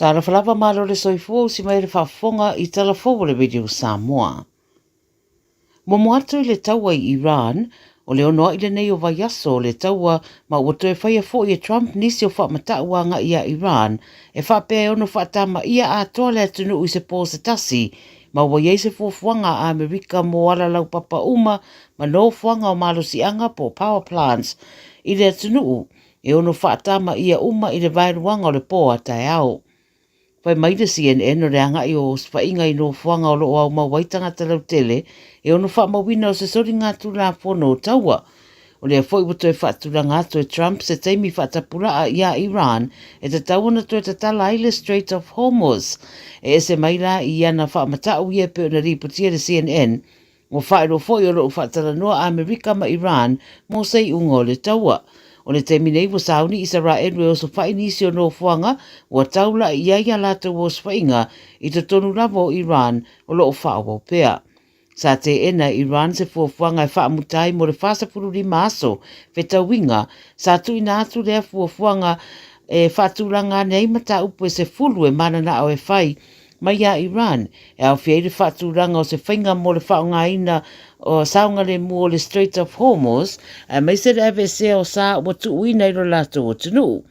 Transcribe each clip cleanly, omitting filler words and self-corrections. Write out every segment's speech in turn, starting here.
Talofa lava malo le soifua usi mai le faafofoga i tala fou o le Radio Samoa. Momo atu i le taua i Iran, o le ono ai lenei o vaiaso o le taua ma ua toe faia foi e Trump nisi o faamatau agai ia Iran e faapea e ono faatamaia atoa le atunuu i se po se tasi ma ua i ai se fuafuaga a Amerika mo ala laupapa uma ma nofoaga o malosiaga po o power plants i le atunuu e ono faatamaia uma i le vaeluaga o le po a taeao. Fai mai le CNN o le agai o osofaiga i nofoaga o lo o aumau ai tagata lautele e ono faamauina o se soligatulafono o taua. O lea foi ua toe faatulaga atu e Trump se taimi faatapulaa iā Iran e tatau ona toe tatala ai le Strait of Hormuz. E ese mai la i ana faamatau ia e pei ona lipotia e le CNN, Ua faailoa foi o lo o faatalanoa Amerika ma Iran mo se iuga o le taua. O le taimi nei ua sauni Isaraelu e osofai nisi o nofoaga ua taula'i i ai a latou osofaiga i totonu lava o Iran o lo o faaauau pea. Sa teena e Iran se fuafuaga e faamuta ai mo le 45 aso fetauiga, sa tuuina atu lea fuafuaga e faatulaga ane ai mataupu e 10 e mananao e fai mai iā Iran, e aofia ai le faatulaga o se faiga mo le faaaogaina o saogalemu o le Strait of Hormuz, aemaise le aveesea o sa ua tuuina i lo latou atunuu.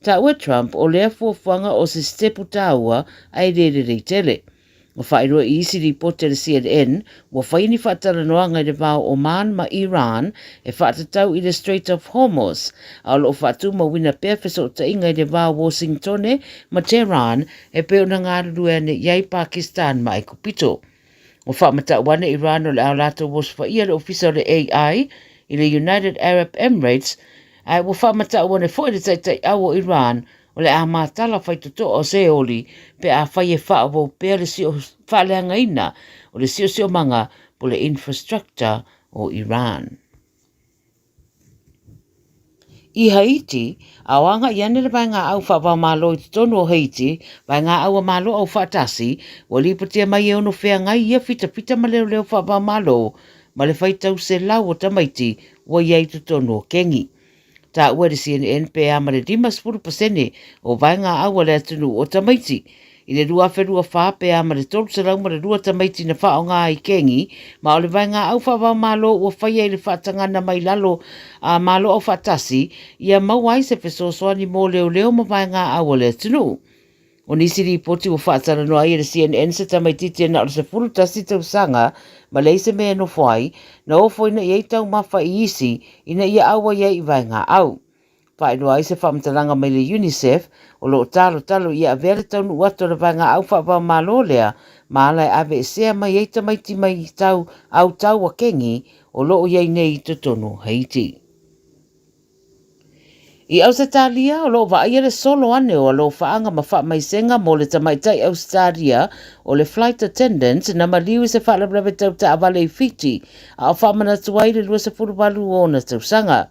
Taua e Trump o lea fuafuaga o se sitepu taua ae le lelei tele. Ua faailoa i isi lipoti a le CNN, ua fai ni faatalanoaga i le va o Oman ma Iran e faatatau i le Strait of Hormuz, a o lo o faatumauina pea fesootaiga i le va o Washingtone ma Tehran e pei ona galulue ane i ai Pakistan ma Aikupito. Ua faamatau ane Iran o le a latou osofaia le ofisa o le AI i le United Arab Emirates, ae ua faamatau ane foi le taitaiau o Iran o le a matala faitotoa o Seoli pe afai e faaauau pea le sio faaleagaina o le siosiomaga po le infrastructure o Iran. I Haiti, a o agai ane le vaegaau faava-o-Malo i totonu o Haiti, vaegaau a Malo Aufaatasi, ua lipotia mai e ono feagai ia fitafita ma leoleo faava-o-Malo ma le faitau selau o tamaiti ua i ai i totonu o kengi. Taua e le CNN pe a ma le 50 pasene o vaegaau a le atunuu o tamaiti. I le 2024 pe a ma le 302 tamaiti na faaaoga ai kengi, ma o le vaegaau faava-o-Malo ua faia i le faatagana mai lalo a Malo Aufaatasi ia maua ai se fesoasoani mo leoleo ma vaegaau a le atunuu. O nisi lipoti ua faatalanoa ai e le CNN se tamaitiiti e na o le 11 tausaga ma leai se mea e nofo ai, na ofoina i ai taumafa i isi ina ia auai ai i vaegaau. Faailoa ai se faamatalaga mai le UNICEF o lo o talotalo ia avea le taunuu atu o le vaegaau faava-o-Malo lea ma ala e aveesea mai ai tamaiti mai tau au taua kengi o lo o i ai nei i totonu o Haiti. I Ausetalia, o lo o vaaia le solo ane o alofaaga ma faamaisega mo le tamaitai Ausetalia o le flight attendant na maliu i se faalavelave tau taavale i Fiti a o faamanatu ai le 28 o ona tausaga.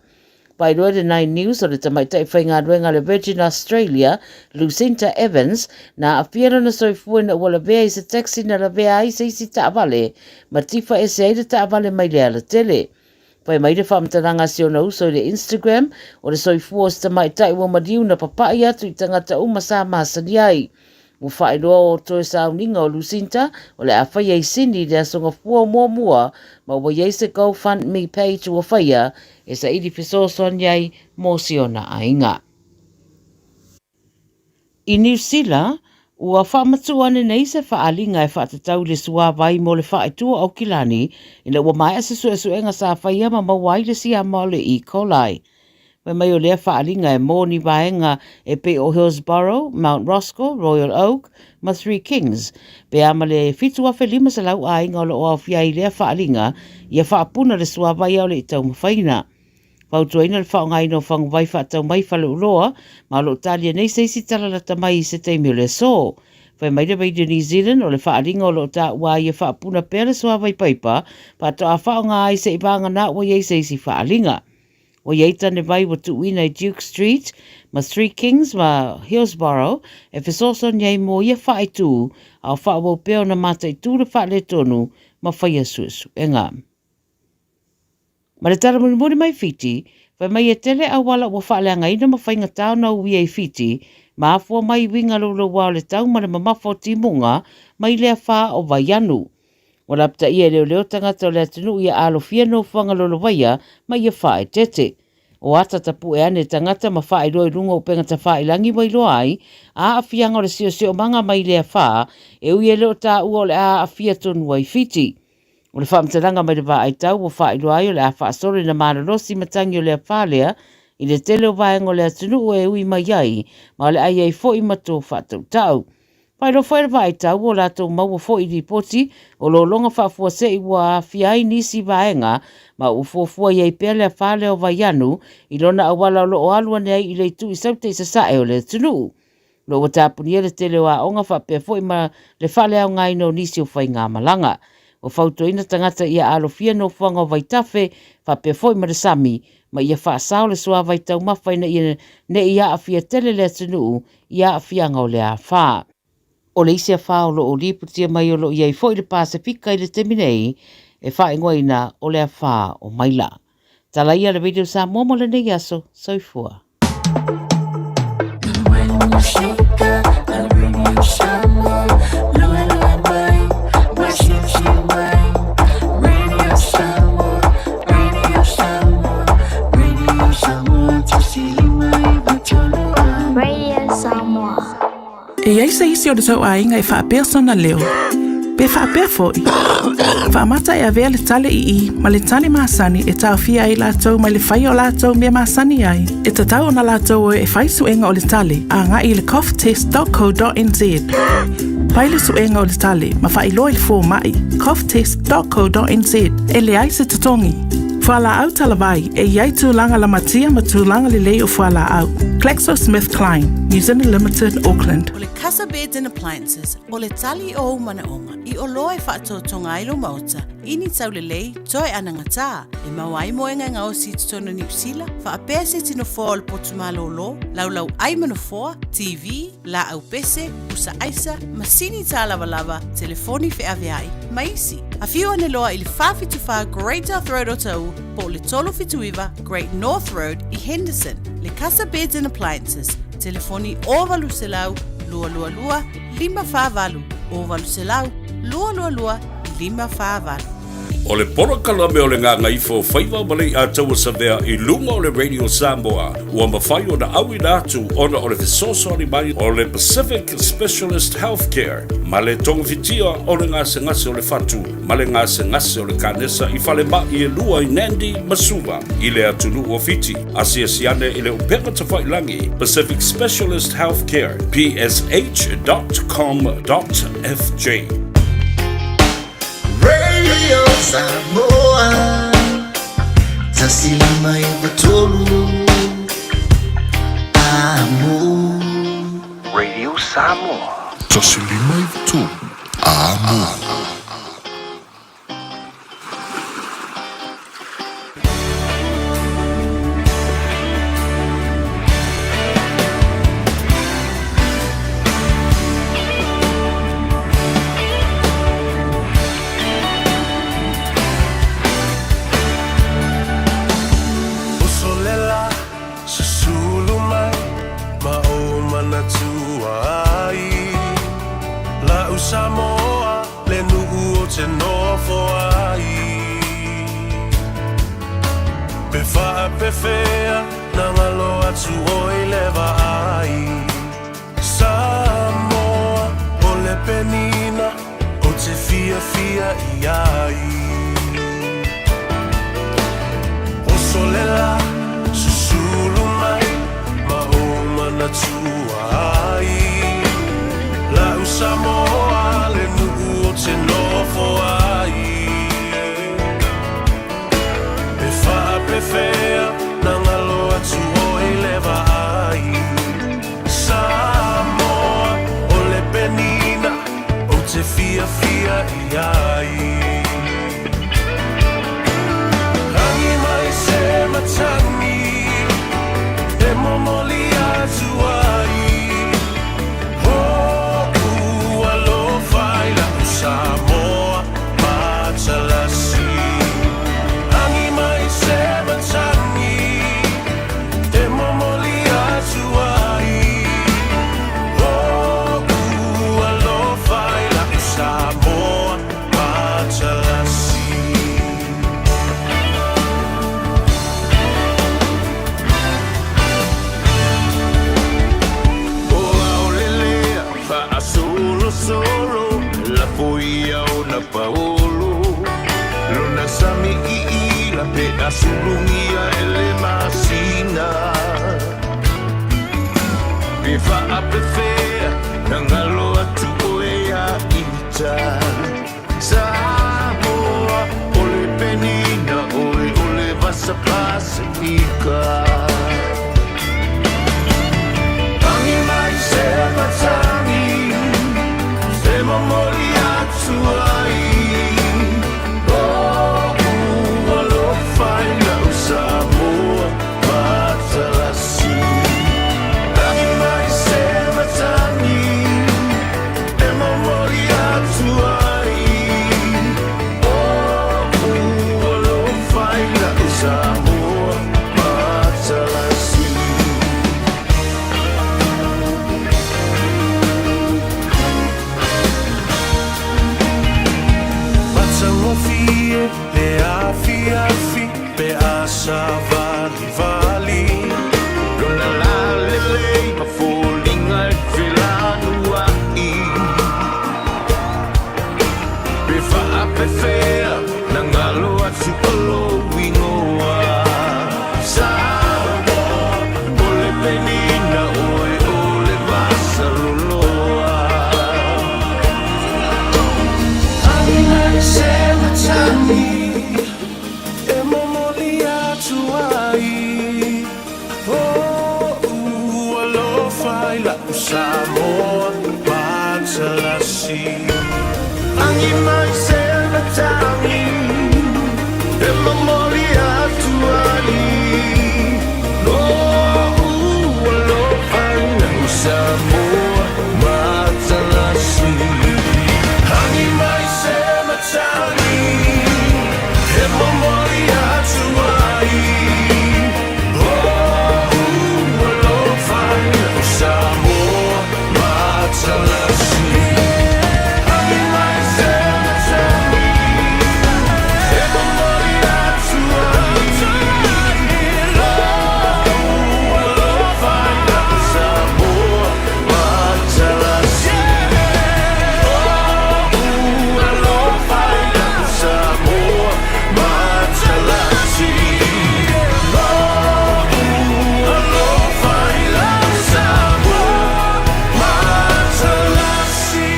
Faailoa e le Nine News o le tamaitai faigaluega a le Virgin Australia, Lucinta Evans, na aafia lona soifua ina ua lavea i se taxi na lavea ai se isi taavale ma tifa ese ai le taavale mai le alatele. Fai mai le faamatalaga a si ona uso i le Instagram, o le soifua o se tamaitai ua maliu na papai atu i tagata uma sa masani ai. Ua faailoa o toe sauniga o Lucinta o le a faia i Sydney i le Aso Gafua o muamua ma ua i ai se GoFundMe page ua faia e saili fesoasoani ai mo si ona aiga. I Niu Sila, ua faamatuu ane nei se faaaliga e faatatau i le suavai mo le faaitu o Aukilani ina ua maea se suesuega sa faia ma maua ai le siama o le E. coli. Fai mai o lea faaaliga e mō ni vaega e pei o Hillsborough, Mount Roskill, Royal Oak ma Three Kings, pe a ma le 7,500 aiga o lo o aofia ai i lea faaaliga ia faapuna le suavai aole i taumafaina. Fautuaina le faaaogaina o faguvai faatau mai Faleuloa ma o lo o talia nei se isi tala lata mai i se taimi o le aso. Fai mai le Radio New Zealand o le faaaliga o lo o taua ai e faapuna pea le suavai paipa faatoa faaaoga ai se'i vagana ua i ai se isi faaaliga. Ua i ai tane vai ua tuuina i Duke Street ma Three Kings ma Hillsborough e fesoasoani ai mo ia faaitu a o faaauau pea ona mataitū le faaletonu ma faia suesuega. Ma le tala mulimuli mai Fiti, fai mai e tele auala ua faaleagaina ma faigata ona uia i Fiti, Mafua mai i uiga louloua o le tau ma le mamafa o timuga mai le afa o Vaianu. Ua lapataia e leoleo tagata o le atunuu ia alofia nofoaga lolovaia ma ia faaeteete. O ata tapue ane tagata ma faailoa i luga o upega tafailangi ua iloa ai aafiaga o le siosiomaga mai le afa e ui e le o taua o le a aafia tonu ai Fiti. O le faamatalaga mai le vaai tau ua faailoa ai o le a faasolo ina malolosi matagi o le afa lea i le tele o vaega o le atunuu e ui mai ai ma o le a i ai foi ma to faatautau. Faailoa foi le vaai tau ua latou maua foi i lipoti o lologa faafuasei ua aafia ai nisi vaega ma ua fuafua i ai pea le afa lea o Vaianu i lona auala o lo o alu ane ai i le itu i Saute i Sasae o le atunuu. Lo ua tapunia le tele o aoga faapea foi ma le faaleaogaina o nisi o faigamalaga. Ua fautuaina tagata ia alofia nofoaga o vaitafe faapea foi ma le sami ma ia faasao le suavai taumafa ina ia ne i aafia tele le atunuu i aafiaga o le afa. O le isi afa o lo o lipotia mai o lo o i ai foi le Pasefika i le taimi nei e faaigoaina o le afa o Maila. Tala ia le Radio Samoa mo lenei aso. Soifua. Radio Samoa. E i ai se isi o le tou aiga e faapea sona leo? Pe faapea foi? Faamata e avea le tale ii ma le tale masani e taofia ai latou mai le fai o latou mea masani ai. E tatau ona latou o e fai suega o le tale agai i le coughtest.co.nz. Fai le suega o le tale ma faailoa i le fomai coughtest.co.nz. E leai se totogi. Fualaau talavai, e i ai tulaga lamatia ma tulaga lelei o fualaau. GlaxoSmithKline, New Zealand Limited, Auckland. O le Casa Beds and Appliances, o le tali o ou manaoga i oloa e faatotoga ai lou maota i ni taulelei toe anagatā e maua ai moega e gaosi i totonu o Niu Sila, faapea se iti nofoa o le potu malōlō, laulau ai ma nofoa, TV, laau pese, pusa aisa, masini tālavalava, telefoni feaveai, ma isi. Afio ane loa i le 474 Great South Road Otahuhu po o le 379 Great North Road i Henderson. Le Casa Beds and Appliances, telefoni 0800 222 548, 0800 222 548. O le polokalame o le Gagaifo Faiva ma Leiataua Savea i luga o le Radio Samoa ua mafai ona auina atu ona o le fesoasoani mai o le Pacific Specialist Healthcare ma le togafitia o le gasegase o le fatu ma le gasegase o le kanesa i falemai e lua i Nandi ma Suva i le atunuu o Fiti. Asiasi ane i le upega tafailangi Pacific Specialist Healthcare, psh.com.fj. Radio Samoa 153 Amo. Radio Samoa. 153 Amo. Uso le la, susulu mai ma ou manatua ai. La'u Samoa le nu'u o te nofo ai. Pe faapefea na ngalo atu oi le vaai. Samoa o le penina o te fiafia i ai. Oso le la, susulu mai ma ou manatua ai. La'u Samoa le nu'u o te nofo ai. Pe faapefea na ngalo atu oi le vaai. Samoa o le penina ou te fiafia i ai. Rangi mai se matangi e momoli atu ai. Ho'u alofa i la'u Samoa matalasi. Rangi mai se matangi e momoli atu ai. paolo Lona sami iila pe a sulugia e le masina Pe faapefea na galo atu oe ia ita Samoa o le penina oe o le vasa Pasifika Tangi mai se matangi Se momoli atu ai Lo'u alofa i lau Samoa matalasi Tangi mai se matangi E momoli atu ai Lo'u alofa i lau Samoa matalasi. Matagofie le afiafi pe a savalivali Lona lalelei ma foliga e felanuai Pe faapefea na galo atu o lou igoa Samoa o le penina oe o le vasa loloa Agi mai se matagi e momoli atu ai Lo'u alofa i la'u Samoa matalasi Agi mai se matagi e momoli atu ai Lo'u alofa i la'u Samoa matalasi Agi mai se matagi e momoli atu ai Lo'u alofa i la'u Samoa matalasi Agi mai se matagi e momoli atu ai Lo'u alofa i la'u Samoa matalasi Lo'u alofa i la'u Samoa matalasi Lo'u alofa i la'u Samoa matalasi.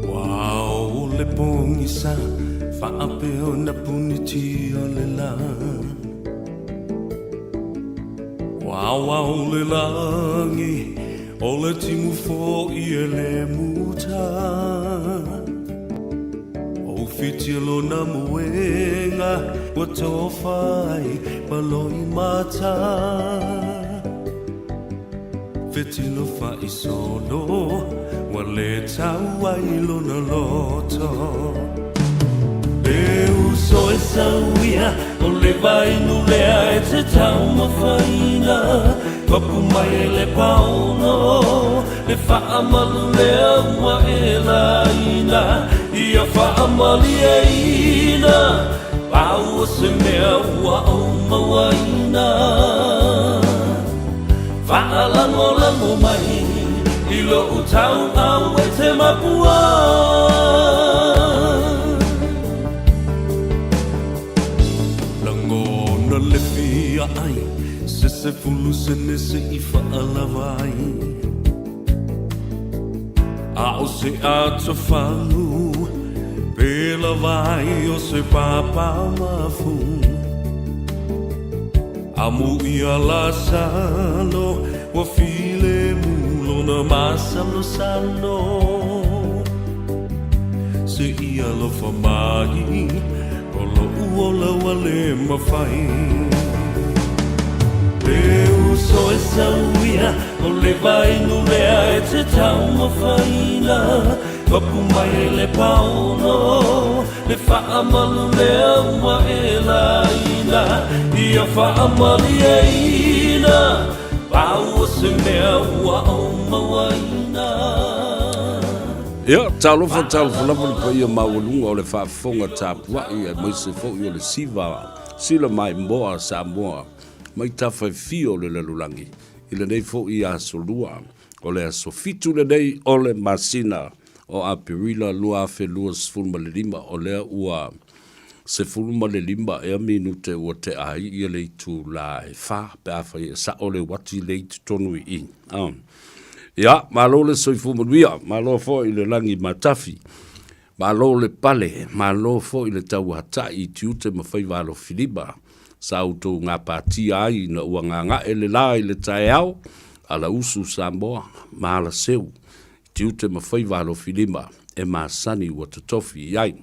Ua ao le pogisa faapea ona punitia le lā. Ua aoao le lagi o le timu fo'i e le muta. Ua ufitia lona moega ua tofa ai ma loimata. Fetilo fa'isolo ua lē tau ai lona loto. E uso e sau ia o le vainu lea e te taumafaina Papu mai e le paono le fa'amalu lea ua e laina Ia fa'amalieina pau o se mea ua ou mauaina Fa'alagolago mai i lo'u tau'au e te mapua. Lagona le fia ai se 10 sene se'i fa'alava ai A o se atofagu pe lava ai o se papa mafu Amu ia Lasalo ua filemu lona masalosalo Se'i alofa mai o lo'u ola ua lē mafai E uso e sau ia o le vainu lea e te taumafaina Papu mai e le paono le fa'amalu lea ua e laina Ia fa'amalieina pau o se mea ua ou mauaina. Ia, talofa, talofa lava le paia maualuga o le faafofoga tapuai aemaise foi o le siva sila maimoa a Samoa mai tafa e fia o le lalolagi i lenei foi aso lua o le aso 7 lenei o le masina o Aperila 2025. O lea ua 15 ea minute ua tea ai ia le itula e 4 pe afai e sao le uati lea i totonu i i. Ia, malo le soifua manuia, malo foi le lagi matafi, malo le pale, malo foi le tauatai i tiute ma faiva alofilima sa outou gapatia ai ina ua gaga'e le la i le taeao, ala usu Samoa ma ala seu tiute ma faiva alofilima e masani ua totofi i ai.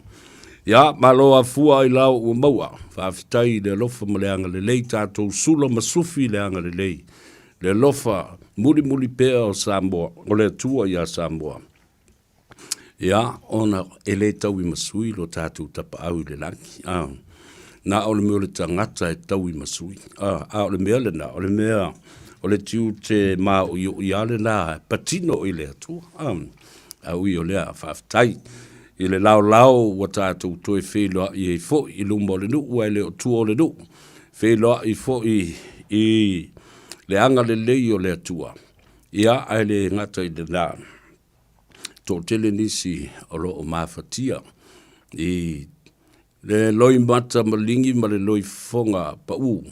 Ia, malo afua ai lao ua maua. Faafetai i le alofa ma le agalelei tatou sula ma sufi i le agalelei, le alofa mulimuli pea o Samoa, o le Atua iā Samoa. Ia, ona e le tauimasui lo tatou tapaau i le lagi. A, na o le mea o le tagata e tauimasui. A, a o le mea lena, o le mea o le tiute maoio'i lava lena e patino i le Atua. A, a ui o lea, faafetai i le laolao ua tatou toe feiloai ai foi i luma o le nuu ae le o tua o le nuu, feiloai foi i le agalelei o le Atua. Ia, ae le gata i lena, toatele nisi o lo o mafatia i le loimata maligi ma le loifofoga pau,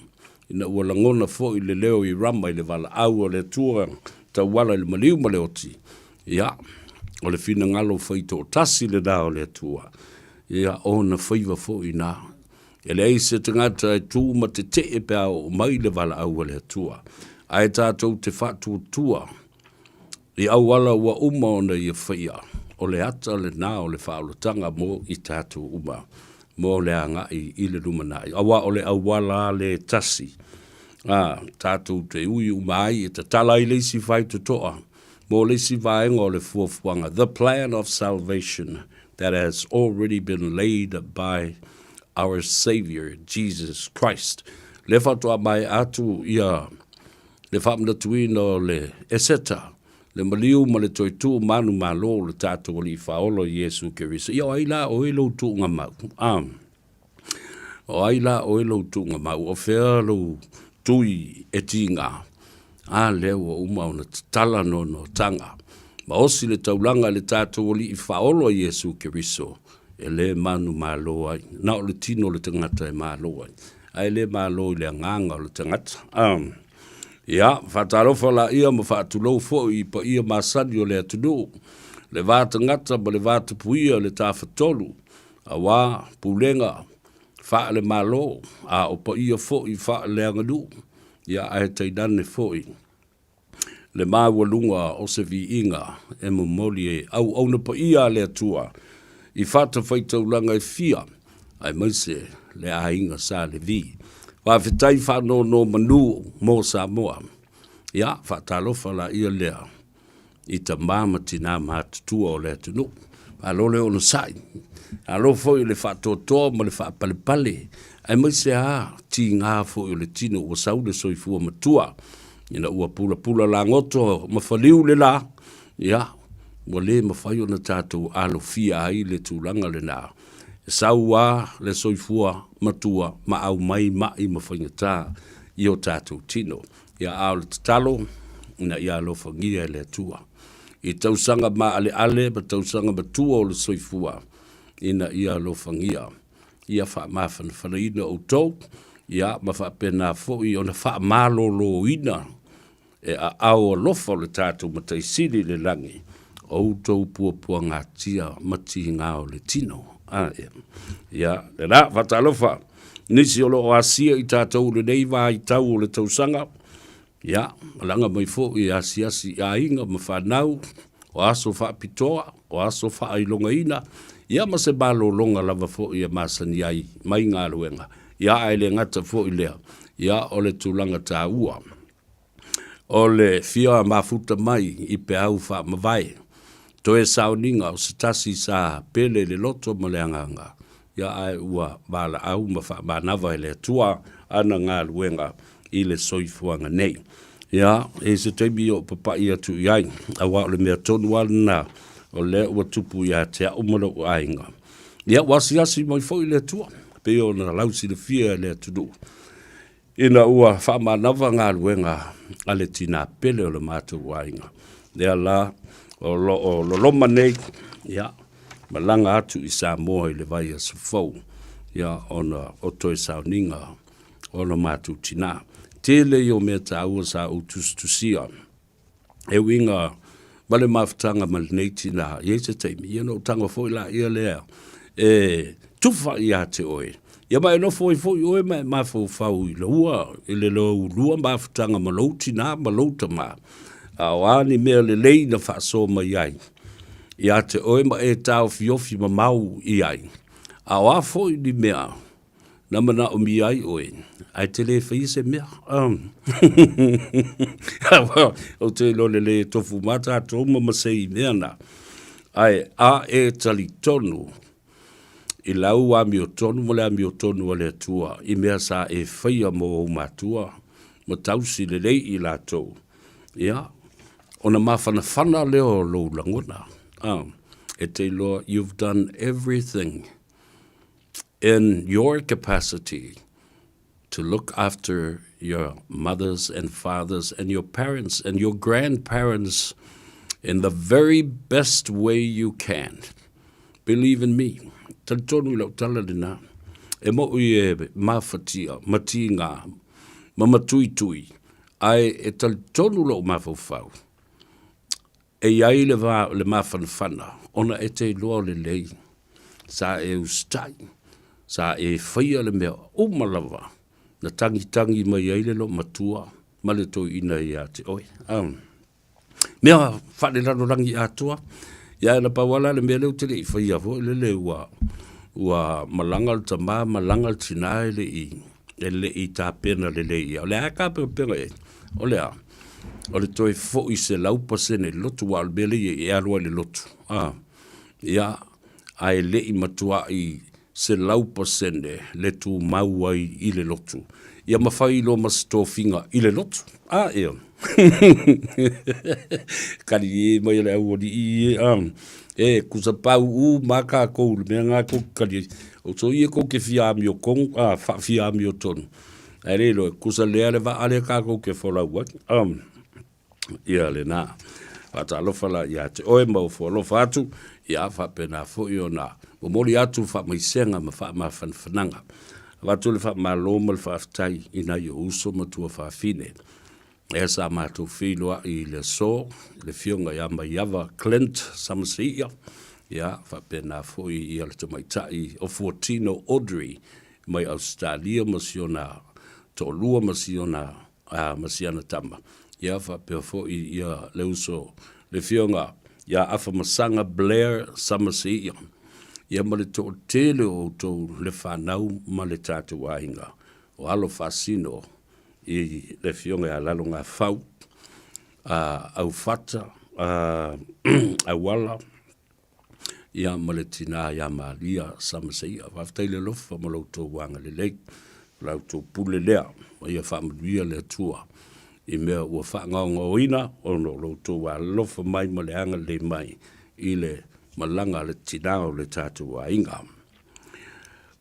ina ua lagona foi le leo i Rama i le valaau a le Atua tauala i le maliu ma le oti. Ia, o le finagalo faitoatasi lena o le Atua, ia, ona faiva foi na. E leai se tagata e tu ma tetee pe a oo mai le valaau a le Atua, ae tatou te faatuatua I auala ua uma ona ia faia, o le ata lena o le faaolataga mo i tatou uma, mo le agai i le lumanai, aua o le auala le tasi a tatou te ui uma ai e tatala ai le isi faitotoa mo le isi vaega o le fuafuaga, the plan of salvation that has already been laid by our Saviour Jesus Christ. Lea faatoa maea atu ia le faamanatuina o le Eseta, le maliu ma le toe tuu manumalo o le tatou Alii Faaola o Iesu Keriso. Ia o ai la oe lou tuugamau? A, o ai la oe lou tuugamau? O fea lou tui e tiga? A lea ua uma ona tatala noanoataga ma osi le taulaga i le tatou Alii Faaola o Iesu Keriso, e le manumalo ai, na o le tino o le tagata e malo ai. ae le malo i le agaga o le tagata. Ia, faatalofa laia ma faatulou foi i paia masani o le atunuu, le va tagata ma le va tapuia le Tafatolu, aua pulega faale-Malo, a o paia foi faaleaganuu, ia ae tainane foi le maualuga o se viiga e momoli e auauna paia a le Atua i fatafaitaulaga e fia, aemaise le aiga Sa Levi. Faafetai faanonomanu mo Samoa. Ia, faatalofa laia lea i tama ma tinā matutua o le atunuu. Malo le onosai, malo foi le faatoatoa ma le faapalepale, aemaise lava tiga foi o le tino ua sau le soifua matua ina ua pulapula lagoto ma faliu le la, ia, ua le mafai ona tatou alofia ai le tulaga lena. E sau lava le soifua matua ma aumai mai ma faigata i o tatou tino. Ia, a o le tatalo, ina ia alofagia e le Atua i tausaga maaleale ma tausaga matua o le soifua, ina ia alofagia, ia faamafanafanaina outou, ia ma faapena foi ona faamaloloina e aao alofa o le tatou Matai Sili i le lagi outou puapuagatia ma tiga o le tino. A, ia, ia, lena, faatalofa nisi o lo o asia i tatou i lenei vaitau o le tausaga, ia, malaga mai foi e asiasi i aiga ma fanau, o aso faapitoa, o aso faailogaina, ia ma se malologa lava foi e masani ai mai galuega, ia ae le gata foi lea, ia o le tulaga taua o le fia mafuta mai i peau faamavae, toe sauniga o se tasi sa pele i le loto ma le agaga, ia ae ua valaau ma faamanava e le Atua ana galuega i le soifuaga nei. Ia, e i ai se taimi o papa'i atu i ai, aua o le mea tonu lava lena. O lea ua tupu ia te au ma lou aiga. Ia, ua asiasi mai foi le Atua, pei ona lausilafia e le atunuu, ina ua faamanava galuega a le tinā pele o le matou aiga. Lea la o lo o loloma nei, ia, malaga atu i Samoa i le vaiaso fou, ia, ona o toe sauniga o lo matou tinā. Tele ia o mea taua sa ou tusitusia e uiga ma le mafutaga ma lenei tinā, i ai se taimi, ia ona ou tago foi laia lea e tufa ia te oe. Ia ma e nofo ai foi oe ma e mafaufau i loua, i le lou mafutaga ma lou tinā ma lou tamā. A o a ni mea lelei na faasoa mai ai ia te oe ma e taofiofi mamao i ai, a o a foi ni mea na manaomia ai oe, ae te le faia se mea. Ou te iloa lelei e tofu ma tatou ma masei i mea na. Ae a e talitonu i lau amiotonu ma le amiotonu a le Atua i mea sa e faia mo ou matua ma tausi lelei i latou, ia, ona mafanafana lea o lou lagona. E te iloa, you've done everything in your capacity to look after your mothers and fathers and your parents and your grandparents in the very best way you can. Believe in me. Talitonu i lau tala lena. E moʻi e mafatia, ma tigā, ma matuitui, ae e talitonu lou mafaufau. E i ai le va o le mafanafana ona e te iloa o lelei. Sa e usitai, sa e faia le mea uma lava na tagitagi mai ai le loomatua ma le toeaina ia te oe. Mea faalelalolagi atoa, ia na pau lava la le mea lea ou te le i faia foi lele ua ua malaga le tama malaga le tina e le i e le i tapena lelei ia. O le a tapenapena i ai? O le a? O le toe foi 100% i le lotu, aua o le mea lea e alu ai i le lotu, a, ia, ae le i matuai 100% le tumau ai i le lotu. Ia mafai loa ma se tofiga i le lotu. A, ia. Kali e mai le aualii e, a, e kusa pau u ma kākou le mea ngā kou kali. O so ia kou ke fia amio kong, a, wha amio tonu. Ae le iloa, kusa lea le vaa lea kākou ke folau ai. Ia lena. Faatalofa la ia te oe ma ofo alofa atu, ia faapena foi ona momoli atu faamaisega ma faamafanafanaga. Avatu le faamalo ma le faafetai i nai ou uso ma tuafafine. Lea sa matou feiloai i le aso, le Afioga ia Maiava Clint Samaseia, ia faapena foi ia le tamaitai o Fuatino Audrey mai Ausetalia ma si ona toalua ma si ona ma si ana tama, ia faapea foi ia le uso le Afioga ia Afamasaga Blair Samaseia, ia ma le toatele o outou le fanau ma le tatou aiga o alo faasino i le Afioga ia Lalogafau, Aufata, Auala, ia ma le tinā ia Maria Samaseia. Faafetai le alofa ma lo outou agalelei, o la outou pule lea, ma ia faamanuia le Atua i mea ua faagaogaoina ona o lo outou alofa mai ma le agalelei mai i le malaga a le tinā o le tatou aiga.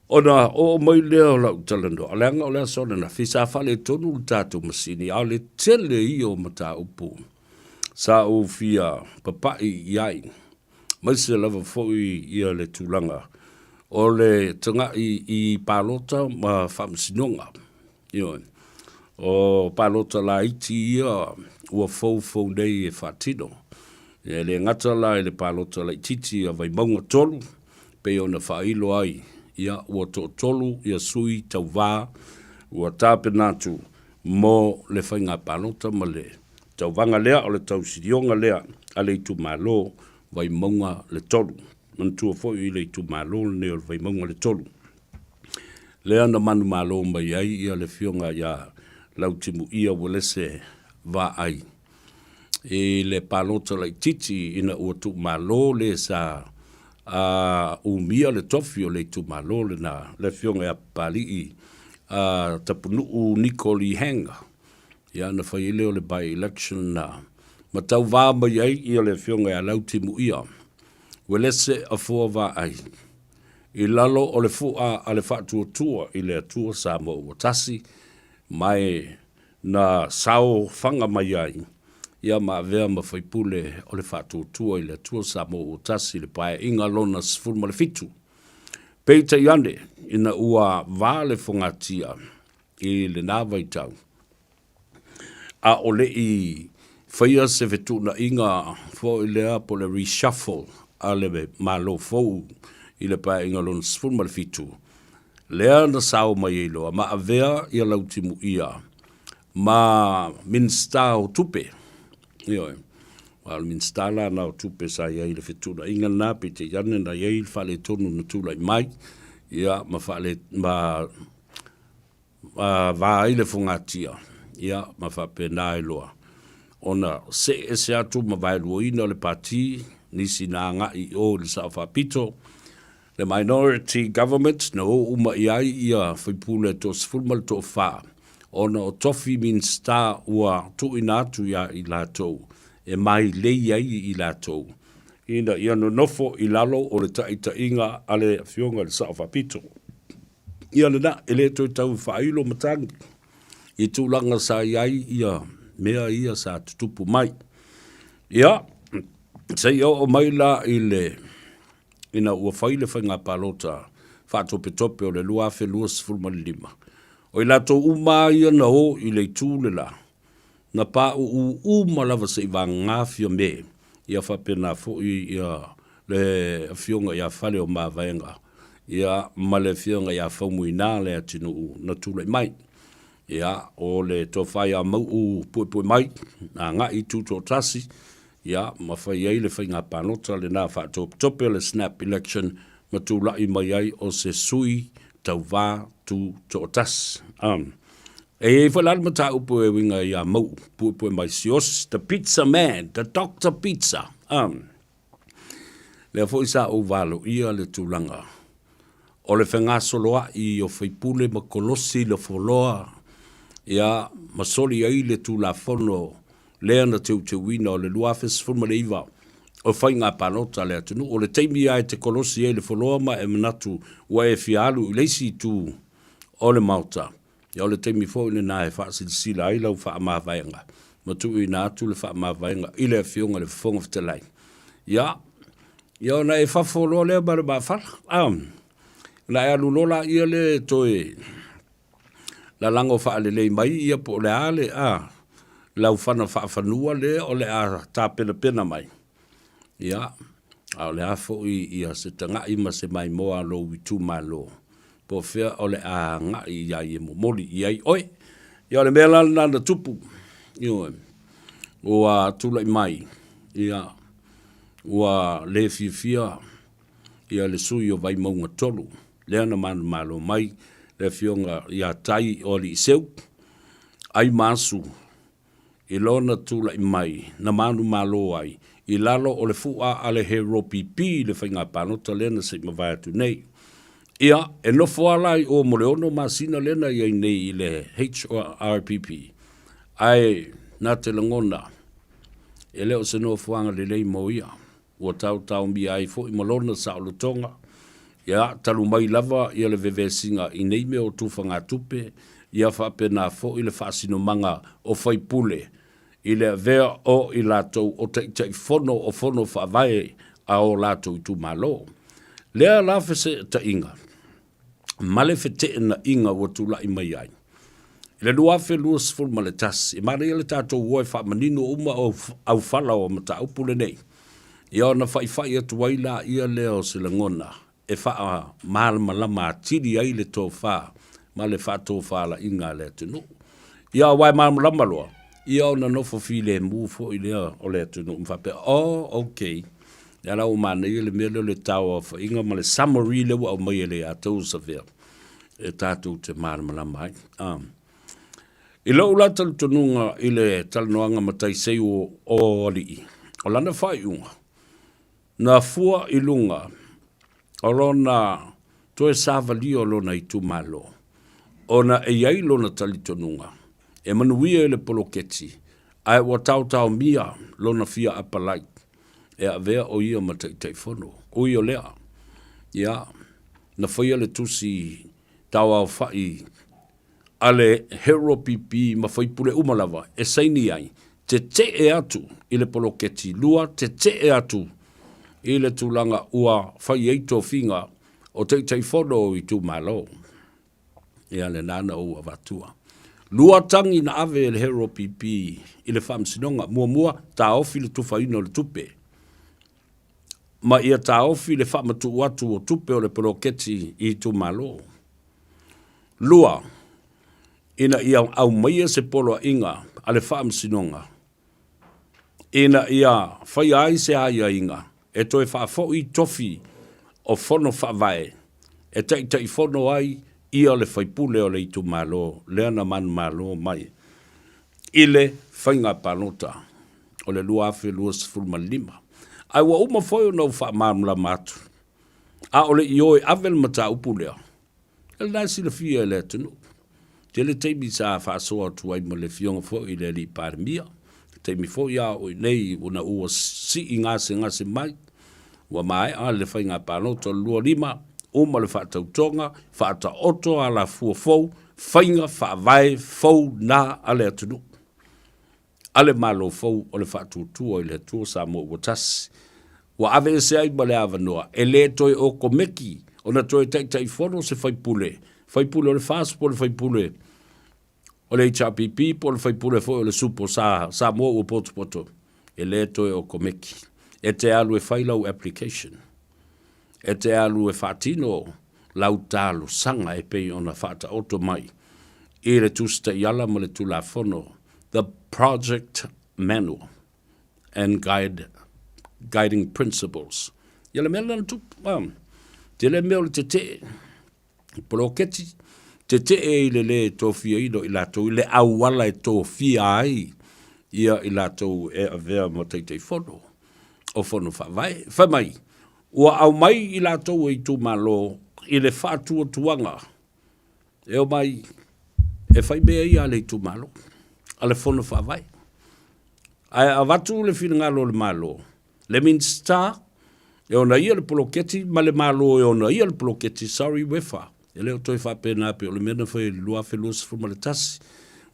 Ona oo mai lea o lau talanoa, leaga o le aso ananafi sa faaletonu le tatou masini, a o le tele ia o mataupu sa ou fia papai i ai, aemaise lava foi ia le tulaga o le tagai i palota ma faamasinoga. Ioe. O palota laiti ia ua foufou nei e faatino. E le gata la i le palota laitiiti a Vaimauga 3, pei ona faailo ai, ia ua toatolu ia sui tauvā ua tapena atu mo le faiga palota ma le tauvaga lea o le tausilioga lea a le itumalo Vaimauga le 3. Manatua foi i le itumalo lenei o le Vaimauga le 3 lea na manumalo mai ai ia le Afioga ia Lautimuia Uelese Vaai i le palota laitiiti ina ua tuumalo le sa a umia le tofi o le itumalo lena, le Afioga ia Papalii a Tapunuu Niko Lee Hang. Ia na fai ai lea o le by-election na ma tauvā mai ai ia le Afioga ia Lautimuia. Uelese Afoa Vaai, i lalo o le fu'a a le Faatuatua i le Atua Samoa ua Tasi, ma e na saofaga mai ai ia ma avea ma faipule o le Faatuatua i le Atua Samoa ua Tasi i le Paeaiga lona 17. Peitai ane, ina ua va le fogatia i lena vaitau, a o le i faia se fetuunaiga foi lea po o le reshuffle a le Malo fou i le Paeaiga lona 17, lea na sao mai ai loa ma avea ia Lautimuia ma Minisita o Tupe. Ioe. Aua o le Minisita la na o Tupe sa i ai i le fetuunaiga lena, peitai ane na i ai le faaletonu na tulai mai, ia ma faale, ma va ai le fogatia, ia, ma faapena ai loa ona see ese atu ma vaeluaina le Pati, nisi na agai i o i le Sao Faapito, le Minority Government na o uma i ai ia faipule e 14, ona o tofi Minisita ua tuuina atu ia i latou e mailei ai i latou ina ia nonofo i lalo o le taitaiga a le Afioga i le Sao Faapito. Ia lena, e le toe tau faailo matagi i tulaga sa i ai ia mea ia sa tutupu mai. Ia, seia oo mai la i le ina ua fai le faiga palota faatopetope o le 2025, o i latou uma lava ia na o i le itu le la, na pauu uma lava seivagana Fiame, ia faapena foi ia le Afioga ia Faleomavaega, ia ma le Afioga ia Faumuina Leatinuu na tulai mai. Ia, o le tofa ia Mauu Puepuemai, na agai i Tutoatasi, ia, ma fai ai le faiga palota lena faatopetope o le snap election ma tulai mai ai o se sui tauva tutoatasi. Um, e i ai foi la le mataupu e uiga ia Mauu Puepuemai Siaosi, the pizza man, the doctor pizza. Um, Lea foi sa ou valoia le tulaga o le fegasoloa'i o faipule ma kolosi lafoloa, ia, ma soli ai le Tulafono lea na teuteuina o le 2019 o faiga palota a le atunuu. O le taimi lava e te kolosi ai le foloa ma e manatu ua e fia alu i le isi itu o le Maota, Ia o le taimi foi lena e faasilasila ai lau faamavaega ma tuuina atu le faamavaega i le Afioga i le Fofoga Fetalai. Ia, ia ona e fafo loa lea ma le maafala. Ah, ona e alu loa laia lea e toe lalago faalelei mai ia po o le a le, ah, lau fana faafanua lea o le a tapenapena mai. Ia, a o le a foi ia se taga'i ma se maimoa a lou itumalo, po o fea o le a agai i ai e momoli i ai oe. Ia, o le mea la lena na tupu, ioe, ua tulai mai, ia, ua le fiafia ia le sui o Vaimauga 3, lea na manumalo mai le Afioga ia Tai o Aliiseu, Aimasu, i lona tulai mai na manumalo ai i lalo o le fu'a a le HRPP i le faiga palota lea na se i mavae atu nei. Ia, e nofo lava la i o mo le ono masina lea na i ai nei i le HRPP, ae na te lagona e le o se nofoaga lelei mo ia. Ua taotaomia ai foi ma lona saolotoga, ia, talu mai lava ia le vevesiga i nei mea o tufagatupe, ia faapena foi le faasinomaga o faipule i le avea o i latou o Taitaifono o Fono Faavae a o latou itumalo. Lea la feseetaiga ma le feteenaiga ua tulai mai ai. I le 2021, e manaia le tatou o e faamanino uma aufala o mataupu lenei, ia ona faifai atu ai laia lea o se lagona e faamalamalama atili ai le tofa ma le faatofalaiga a le atunuu. Ia aua e malamalama loa, ia ona nofo filemu foi lea o le atunuu ma faapea, oh, okay, lea la ua manaia le mea lea o le tauaofaiga ma le summary lea ua aumai e Leiataua Savea e tatou te malamalama ai. Ah. I lou la talitonuga i le talanoaga ma Taisei o, o Alii, o lana faaiuga, na fua i luga o lona toe savalia o lona itumalo, ona e i ai lona talitonuga e manuia i le poloketi, ae ua taotaomia lona fia apalai. E avea o ia ma Taitaifono. Ui o lea, ia, na faia le tusi tauaofa'i a le HRPP ma faipule uma lava e saini ai, tete'e atu i le poloketi lua, tete'e atu i le tulaga ua fai ai tofiga o Taitaifono o itumalo. Ia lena na ou avatua. Lua tagi na ave e le HRPP i le Faamasinoga. Muamua, taofi le tufaina o le tupe ma ia taofi le faamatuu atu o tupe o le poloketi i itumalo. Lua, ina ia aumaia se poloaiga a le Faamasinoga ina ia faia ai se aiaiga e toe faafoi tofi o Fono Faavae e taitaifono ai ia le faipule o le itumalo lea na manumalo mai i le faiga palota o le 2025. Ae ua uma foi ona ou faamalamalama atu, a o le i o e ave le mataupu lea, O lena e silafia e le atunuu. Tele taimi sa faasoa atu ai ma le Afioga foi i le Alii Palemia, taimi foi a oo i nei ona ua sii gasegase mai, ua maea le faiga palota o le 25, uma le faatautoga, faataoto alafua fou, faiga faavae fou na a le atunuu. a le Malo fou o le Faatuatua i le Atua Samoa ua tasi, ua aveese ai ma le avanoa e le toe okomeki ona toe taitaifono se faipule, faipule o le FAST po o le faipule o le HRPP po o le faipule foi o le SUPO sa Samoa ua potopoto, e le toe okomeki. E te alu e fai lau application. E te alu e faatino lau talosaga e pei ona faataoto mai i le Tusi Taiala ma le Tulafono, The Project Manual and Guide, Guiding Principles. Ia le mea lena na tupu, ah, tele mea o le tetee, poloketi, tetee i le lē tofiaina o i latou i le auala e tofia ai ia i latou e avea ma Taitaifono o Fono Faavae. Fai mai, ua aumai i latou e itumalo i le faatuatuaga e omai e fai mea ia a le itumalo, a le Fono Faavae. Ae avatu le finagalo o le Malo, le Minisita e ona ia le poloketi ma le Malo e ona ia le poloketi, sorry Wefa, e le o toe faapena pei o le mea na fai i le 2021.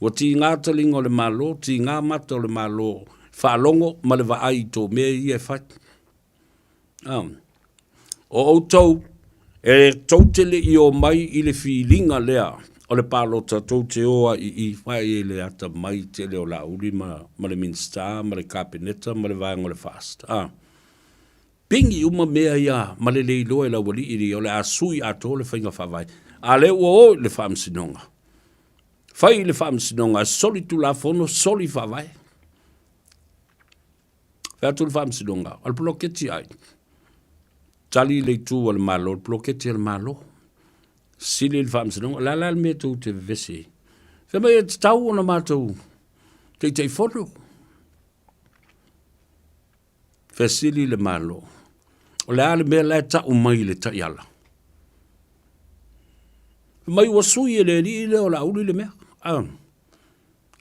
Ua tiga taliga o le Malo, tiga mata o le Malo, faalogo ma le vaai i tō mea ia e fai. O outou, e tou te le i omai i le filiga lea o le palota, tou te o ai i i, fai i le atamai tele o Laauli ma, ma le Minisita ma le Kapeneta ma le vaega o le FAST. A. Pigi uma mea ia ma le le iloa e le aualii o le a sui atoa le faiga faavae. A lea ua o i le faamasinoga. Fai i le faamasinoga, soli tulafono, soli faavae. Fai atu le faamasinoga, o le poloketi ai. Tali le itu a le Malo, le poloketi a le Malo. Sili le faamasinoga, o le a la le mea tou te vevesi ai? Fai mai e tatau ona matou taitaifono. Fesili le Malo, o le a le mea la e tau mai i le taiala? Fai mai ua sui e le alii lea o Laauli le mea. A,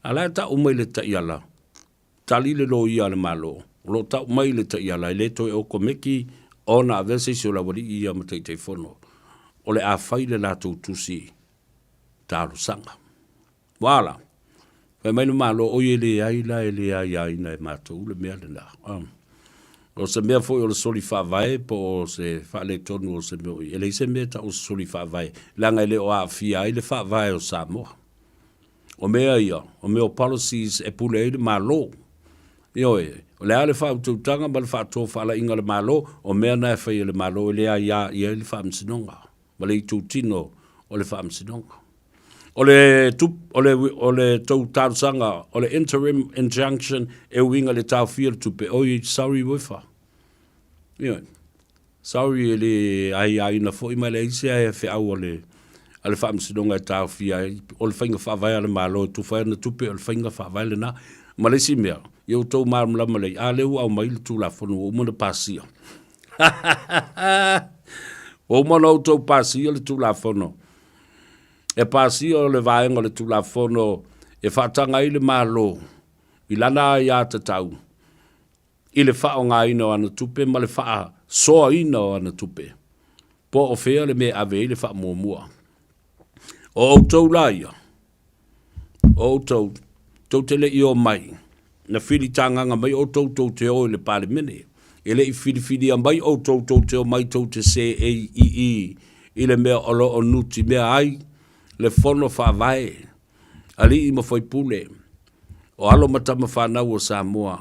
a la e tau mai i le taiala, Tali le loia a le Malo, o lo o tau mai le taiala e le toe okomeki ona avea se isi o le aualii ia ma Taitaifono, o le a fai le latou tusi talosaga. Ua a la? Fai mai le Malo, oi e leai la e le aiaina e matou le mea lena. O se mea foi o le soli faavae po o se faaletonu o se mea o i, e leai se mea e tau o se soli faavae, leaga e le o aafia ai le faavae o Samoa. O mea ia, o mea o policies e pule ai le Malo. Ioe, o le a le faautautaga ma le faatofalaiga a le Malo, o mea na e fai e le Malo e le aia i ai le Faamasinoga ma le itutino o le Faamasinoga. O le, o le, o le tou talosaga, o le interim injunction e uiga i le taofia o le tupe, oi, sorry Wefa. Ioe. Sorry e le aiaina foi ma e leai se feau a le a le Faamasinoga e taofia ai. O le faiga faavae a le Malo e tufa ai ana tupe, o le faiga faavae lena. Ma le isi mea, ia outou malamalama lelei, a lea ua aumai le Tulafono ua uma ona pasia. Ua uma ona outou pasia le Tulafono. E pasia o le vaega o le Tulafono e faataga ai le Malo i lana aiatatau. i le faaaogaina o ana tupe ma le faasoaina o ana tupe. Po o fea le mea e ave ai le faamuamua. O outou la ia, o outou, tou te le i omai, na filitagaga mai outou tou te o i le Palemene. E le i filifilia mai outou tou te omai tou te seei i i i le mea o lo o nutimea ai le Fono Faavae, alii ma faipule, o alo ma tama fanau o Samoa,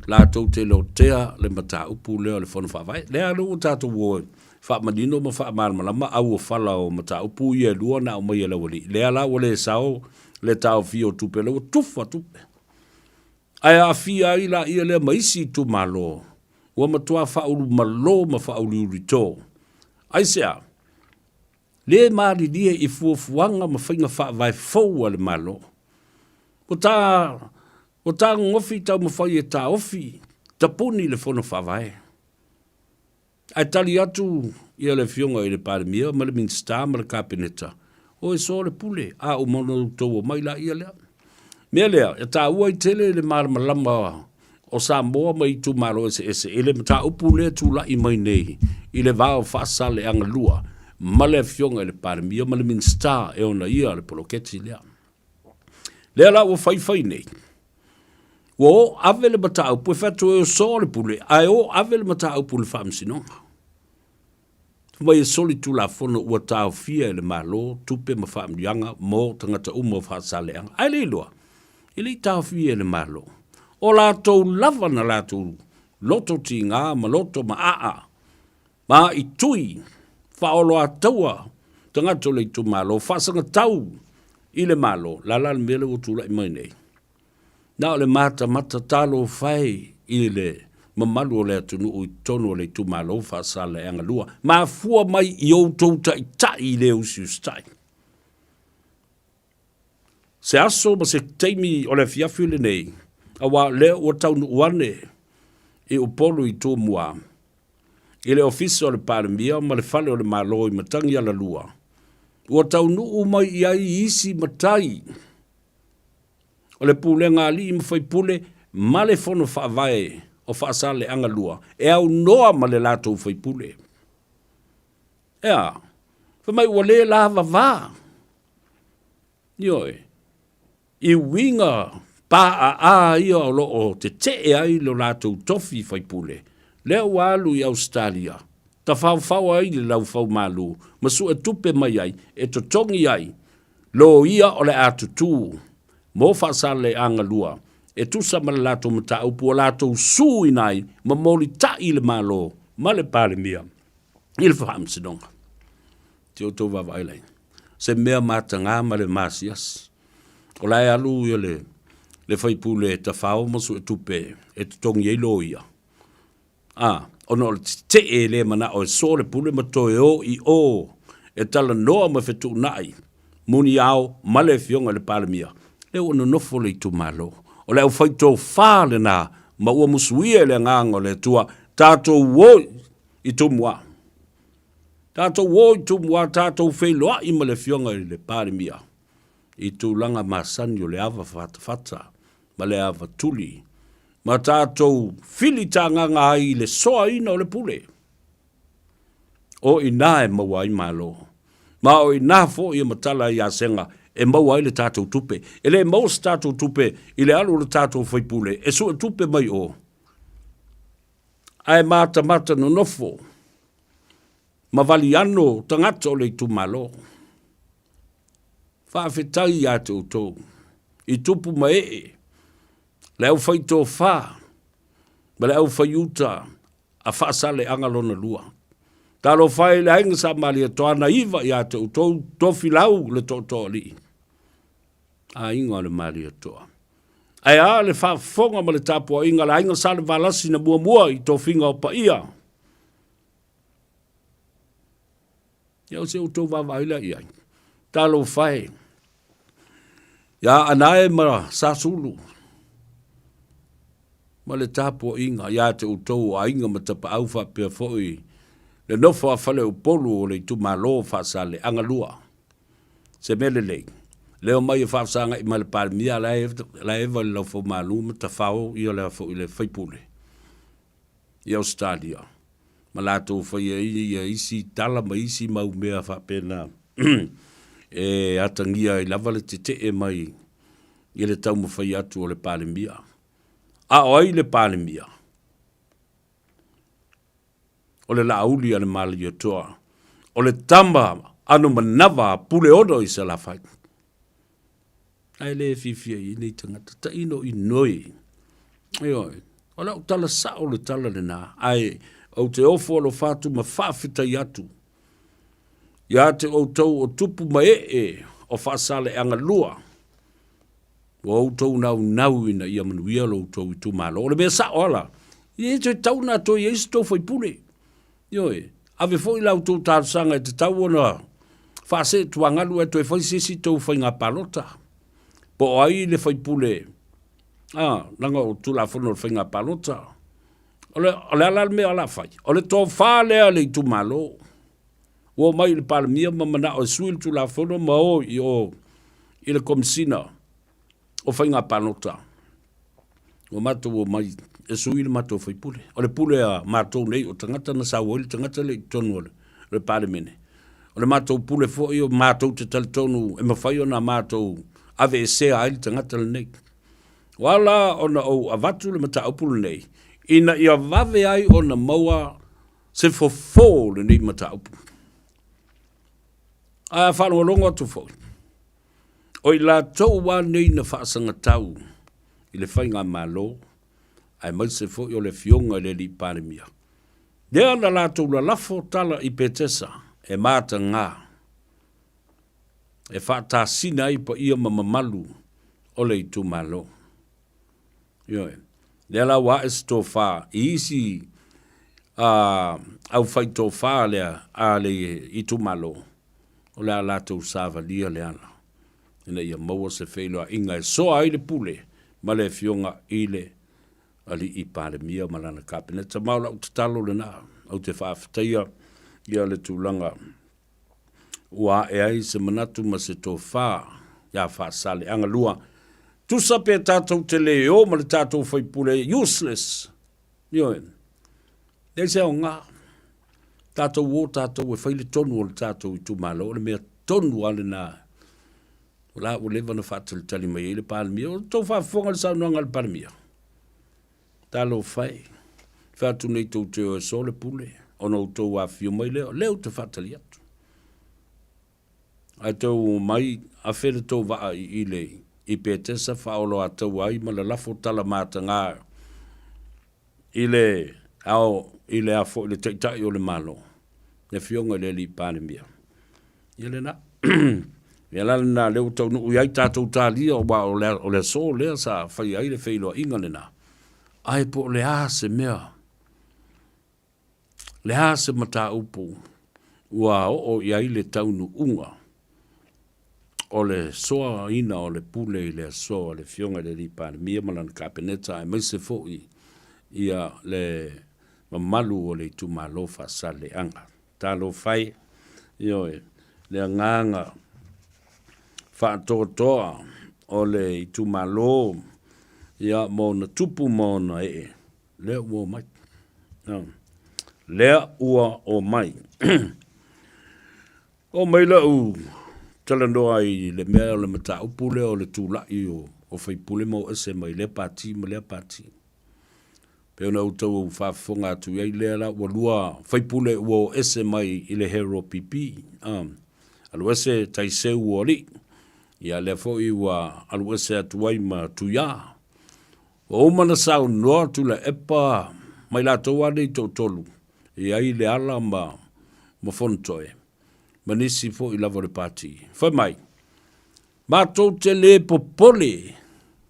latou te lotea le mataupu lea o le Fono Faavae. Lea lava ua tatou o e faamanino ma faamalamalama auofala o mataupu ia e lua na aumai e le aualii. Lea la ua le sao le taofia o tupe, lea ua tufa tupe. Ae aafia ai laia lea ma isi itumalo ua matua faaulumalo ma faauliulito. Aisea? Le malilie i fuafuaga ma faiga faavae fou a le Malo. Ua ta, ua tagogofi taumafai e taofi tapuni le Fono Faavae. Ae tali atu ia le Afioga i le Palemia ma le Minisita ma le Kapeneta, o e soa le pule, a uma ona outou omai laia lea. Mea lea, e taua ai tele le malamalama o Samoa ma itumalo eseese i le mataupu lea e tulai mai nei i le va o Faasaleleaga 2 ma le Afioga i le Palemia ma le Minisita e ona ia le poloketi lea. Lea la ua faifai nei, ua o ave le mataupu e fai atu e oso le pule, ae o ave le mataupu i le Faamasinoga. Fai mai e solitulafono ua taofia e le Malo tupe ma faamanuiaga mo tagata uma o Faasaleleaga. Ae le iloa, e le i taofia e le Malo. O latou lava na latou loto tiga ma loto maaa ma aitui faaoloataua tagata o le itumalo faasagatau i le Malo. O le a la le mea lea ua tulai mai nei? Na o le matamata talofa e i le mamalu o le atunuu i totonu o le itumalo Faasaleleaga 2, mafua mai i outou taitai le usiusitai. Se aso ma se taimi o le afiafi lenei, aua o lea ua taunuu ane i Upolu i Tumua, i le Ofisa o le Palemia ma le Fale o le Malo i Matagialalua, ua taunuu mai i ai isi matai o le Pulega a Alii ma Faipule ma le Fono Faavae o Faasaleleaga 2 e aunoa ma le latou faipule. E a? Fai mai ua le lavava. Ioe. I uiga paaa ia o lo o tetee ai lo latou tofi faipule, lea ua alu i Ausetalia, tafaofao ai le laufaumalu ma suetupe mai ai e totogi ai loia o le a tutū mo Faasaleleaga 2 e tusa ma le latou mataupu ua latou suina ai ma molitai le Malo ma le Palemia i le Faamasinoga. Te outou vaavaai lai. Se mea matagā ma le masiasi. O la e alu ia le, le faipule e tafao ma suetupe e totogi ai loia. A, ona o le tetee e le manao e soa le pule ma toe o i o e talanoa ma fetuunai muniao ma le Afioga i le Palemia, lea ua nonofo le itumalo. O le aufaitofa lena ma ua musuia e le Agaga o le Atua, tatou o i Tumua. Tatou o i Tumua, tatou feiloai ma le Afioga i le Palemia i tulaga masani o le ava fatafata ma le ava tuli, ma tatou filitagaga ai i le soaina o le pule. O i ina e maua ai malo, ma o i ina foi e matala ai asega e maua ai le tatou tupe. E le maua se tatou tupe i le alu o le tatou faipule e suetupe mai o, ae matamata nonofo ma valiano tagata o le itumalo. Faafetai ia te outou i tupu ma ee, le aufaitofa ma le aufaiuta a Faasaleleaga lona lua. Talofa e i le aiga Sa Malietoa na iva ia te outou Tofilau le Tootooalii, aiga o le Malietoa. Ae a le faafofoga ma le tapuaiga a le aiga Salevalasi na muamua i tofiga o paia. Ia o se outou vaavaai la i ai. Talofa e. Ia Anae ma Sasulu ma le tapuaiga ia te outou o aiga ma tapaau faapea foi le nofo a Faleupolu o le itumalo o Faasaleleaga 2. Se mea lelei, leo mai e faafesagai ma le Palemia la e eva i le laufaumalu ma tafao ia le foi le faipule. i Ausetalia ma latou faia ai ia isi tala ma isi mau mea faapena e atagia ai lava le tetee mai i le taumafai atu o le Palemia. A o ai le Palemia? O le Laauli a le Malietoa, o le tama ano manava a Puleono i Salafai. Ae le fiafia i ai nei tagata, taino inoi. Ioe, o lau tala sao le tala lena, ae ou te ofo alofa atu ma faafetai atu ia te outou o tupu ma ee o Faasaleagalua, ua outou naunau ina ia manuia lo outou itumalo. O le mea sao lava la, e le toe tatau ona toe i ai se tou faipule. Ioe, ave foi la outou talosaga e tatau ona faasee tuagalu ae toe fai se isi tou faiga palota. Po o ai le faipule, a, leaga o Tulafono o le Faiga Palota. O le, o le a la le mea o le a fai? O le tofa lea a le itumalo. Ua omai i le Palemia ma manao e sui le Tulafono ma o i o i le Komesina o Faiga Palota. Ua matou omai e sui le matou faipule. O le pule a matou nei o tagata na sau ai le tagata lea i totonu o le Palemene. O le matou pule foi o matou te talitonu e mafai ona matou aveesea ai le tagata lenei. Ua ala ona ou avatu le mataupu lenei ina ia vave ai ona maua se fofo o lenei mataupu. Ae a faalogologo atu foi, o i latou lava nei na faasagatau i le faigamalo, aemaise foi o le Afioga i le Alii Palemia, lea na latou lalafo tala i Petesa e mataga e faatasina ai paia ma mamalu o le itumalo. Ioe. Lea la ua ae se tofa i isi aufaitofa lea a le itumalo, o le a latou savalia le ala ina ia maua se feiloaiga e soa ai le pule ma le Afioga i le Alii Palemia ma lana Kapeneta. Ma o lau tatalo lena, ou te faafetaia ia le tulaga ua ae ai se manatu ma se tofa ia Faasaleaga 2. Tusa pe tatou te le o ma le tatou faipule useless. Ioe. Leai se aoga. Tatou o tatou e fai le tonu o le tatou itumalo, o le mea tonu lava lena. O la ua leva ona faatalitali mai ai le Palemia. O tou faafofoga i le saunoaga a le Palemia. Talofa e, fai atu nei tou te o e sole pule, ona outou afifio mai lea, o lea ou te faatali atu. Ae tou omai, afe le tou vaa i i le i Petesa faaoloataua ai ma lalafo tala mataga i le ao i le a foi le Taitai o le Malo, le Afioga i le Alii Palemia. Ia lena. Ia la lena lea ua taunuu i ai tatou talia aua o le, o le aso lea sa faia ai le feiloaiga lena. Ae po o le a se mea, le a se mataupu ua oo i ai le taunuuga o le soaina o le pule i le aso a le Afioga i le Alii Palemia ma lana Kapeneta aemaise foi ia le mamalu o le itumalo Faasaleleaga. Talofa e, ioe, le agaga faatoatoa o le itumalo, ia, ma ona tupu ma ona ee, lea ua omai. Lea ua omai. Oo mai lau talanoa i le mea o le mataupu lea o le tulai o, o faipule ma o ese mai lea pati ma lea pati. Pei ona outou faafofoga atu i ai lea la ua lua faipule ua o ese mai i le Hero PP. Alu ese Taiseu o Alii, ia lea foi ua alu ese atu ai ma Tuia. Ua uma ona saunoa Tuilaepa ma i latou lava nei toatolu e i ai Leala ma ma Fonotoe ma nisi foi lava o le Pati. Fai mai, matou te le popole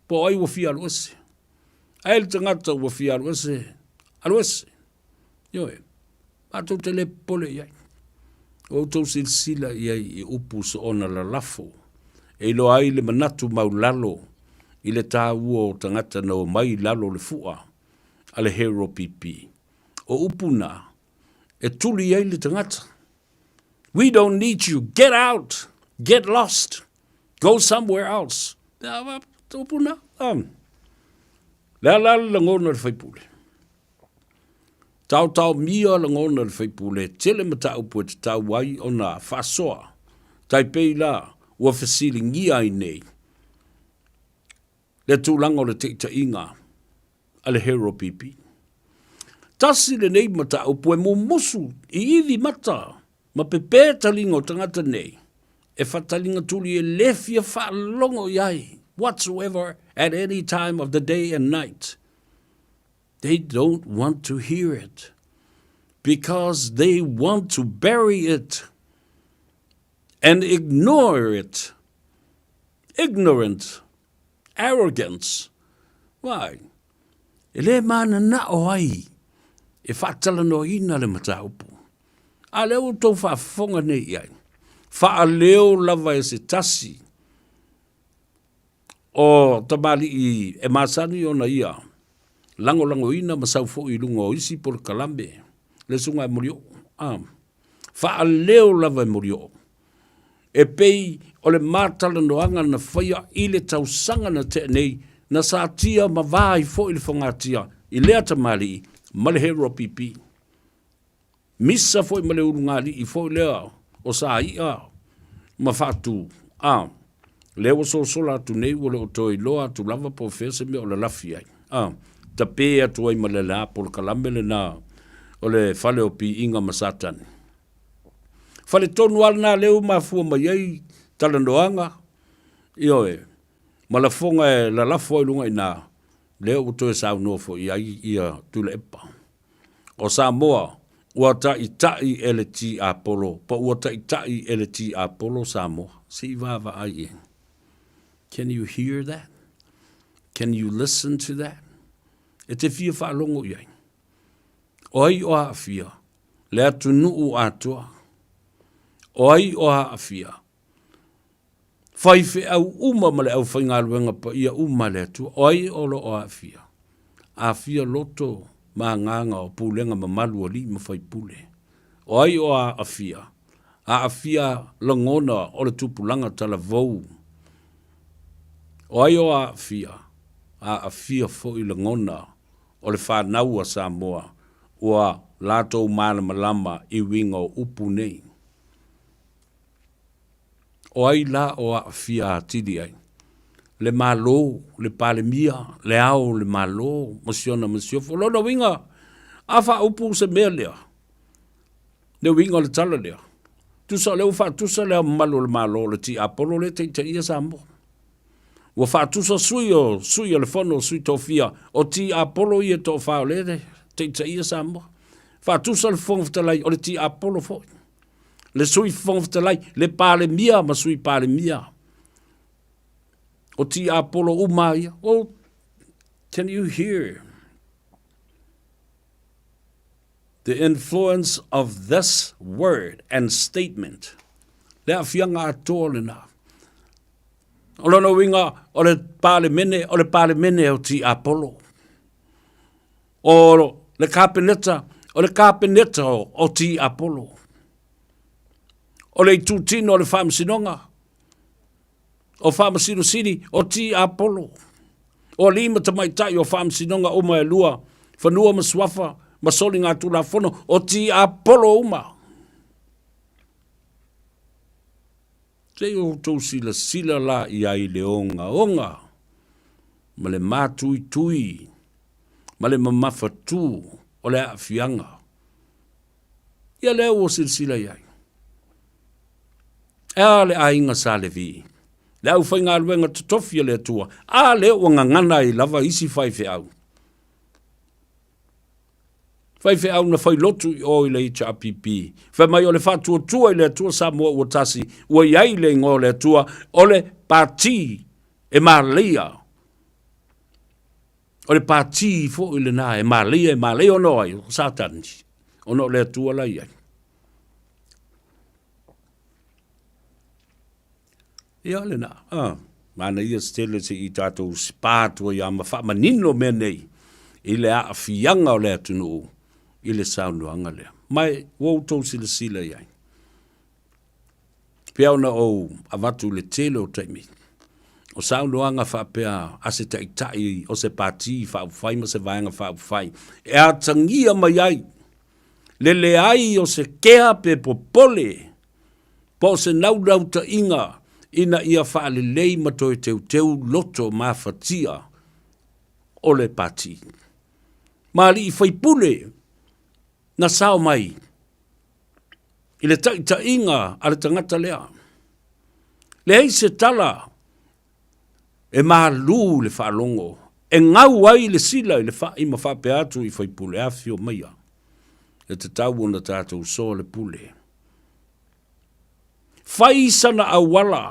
po o ai ua fia alu ese. Ae le tagata ua fia alu ese, alu ese. Ioe, matou te le popole i ai. Ua outou silasila i ai i upu soona lalafo, e iloa ai le manatu maulalo i le taua o tagata na omai i lalo o le fua a le Hero PP. O upu na, e tuli ai le tagata. We don't need you, get out, get lost, go somewhere else. Upu na. Le a la le lagona o le faipule. Taotaomia lagona le faipule, e tele mataupu e tatau ai ona faasoa, tai pei la ua fesiligia ai nei le tulaga o le taitaiga a le Hero PP. Tasi lenei mataupu e mumusu i ivi mata ma pepē taliga o tagata nei e faataliga tuli e le fia faalogo i ai whatsoever at any time of the day and night. They don't want to hear it because they want to bury it and ignore it. Ignorant arrogance. Why? E le mananao ai e faatalanoaina le mataupu. A lea ua outou faafofoga nei i ai. Faaleo lava e se tasi o tamalii e masani ona ia lagolagoina ma sau foi i luga o isi polokalame, le susuga e Molioo. A, faaleo lava e Molioo E pei o le matalanoaga na faia i le tausaga na tea nei, na satia ma va ai foi le fogatia i lea tamalii ma le Hero PP. Misa foi ma le ulugalii foi lea o Sai'a ma Faatu, a, lea ua sosola atu nei ua le o toe iloa atu lava po o fea se mea o lalafi ai, a, tape atu ai ma le la polokalame lena o le fale o piiga ma Satani. Faletonu lava lena lea ua mafua mai ai talanoaga, ioe, ma lafoga e lalafo ai luga i ina, lea ua toe saunoa foi i ai ia Tuilaepa. O Samoa, ua taitai e le tiapolo, pa ua taitai e le tiapolo Samoa. Se i vaavaai i ai. Can you hear that? Can you listen to that? E te fia faalogo i ai. O ai o aafia? Le atunuu atoa. O ai o aafia? Faifeau uma ma le aufaigaluega paia uma a le Atua. O ai o lo o aafia? Aafia loto ma agaga o pulega mamalu alii ma faipule. O ai o aafia? Aafia lagona o le tupulaga talavou. O ai o aafia? Aafia foi lagona o le fanau a Samoa ua latou malamalama i uiga o upu nei. O ai la o aafia atili ai? Le Malo, le Palemia, le Ao o le Malo, ma si ona masiofo. O lona uiga, a faaupu se mea lea, le uiga o le tala lea, tusa o lea ua faatusa le Ao Mamalu o le Malo, o le tiapolo lea e taitaia Samoa. Ua faatusa sui o sui o le fono o sui tofia o tiapolo ia e toafa o lea e taitaia Samoa. Faatusa le Fofoga Fetalai o le tiapolo foi. Le sui Fofoga Fetalai, le Palemia ma sui Palemia. O tiapolo uma ia. Oh, can you hear the influence of this word and statement? Le aafiaga atoa lena. O lona uiga, o le Palemene, o le Palemene o Tiapolo. O le Kapeneta, o le Kapeneta o, o Tiapolo. O le itutino o le Faamasinoga, o Faamasino Sili, o Tiapolo. O alii ma tamaitai o Faamasinoga uma e lua, fanua ma suafa, ma soligatulafono, o Tiapolo uma. Se i outou silasila la i ai i le ogaoga ma le matuitui ma le mamafatū o le aafiaga. Ia lea ua silasila i ai. E a le aiga sa Levi, le aufaigaluega totofi a le Atua, a lea ua gagana ai lava isi faifeau. Faifeau na fai lotu i o i le HRPP. Fai mai o le faatuatua i le Atua Samoa ua tasi, ua i ai le igoa o le Atua, o le pati e maleia. O le pati foi lena e maleia, e maleia ona o ai, o Satani, ona o le Atua la i ai. Ia lena, a, manaia se tele se i tatou sipa atu ai a ma faamanino mea nei i le aafiaga o le atunuu i le saunoaga lea. Ma e ua outou silasila i ai. Pea ona ou avatu i le tele o taimi, o saunoaga faapea a se taitai o se pati faaupufai ma se vaega faaupufai e atagia mai ai. Le leai o se kea pe popole po o se naulautaʻiga ina ia faalelei ma toe teuteu loto mafatia o le Pati ma alii faipule na sao mai i le taʻitaʻiga a le tagata lea. Leai se tala e malū i le faalogo, e gau ai le sila i le fa'i ma faapea atu i faipule afifio maia, e tatau ona tatou soa le pule. Fai sana auala,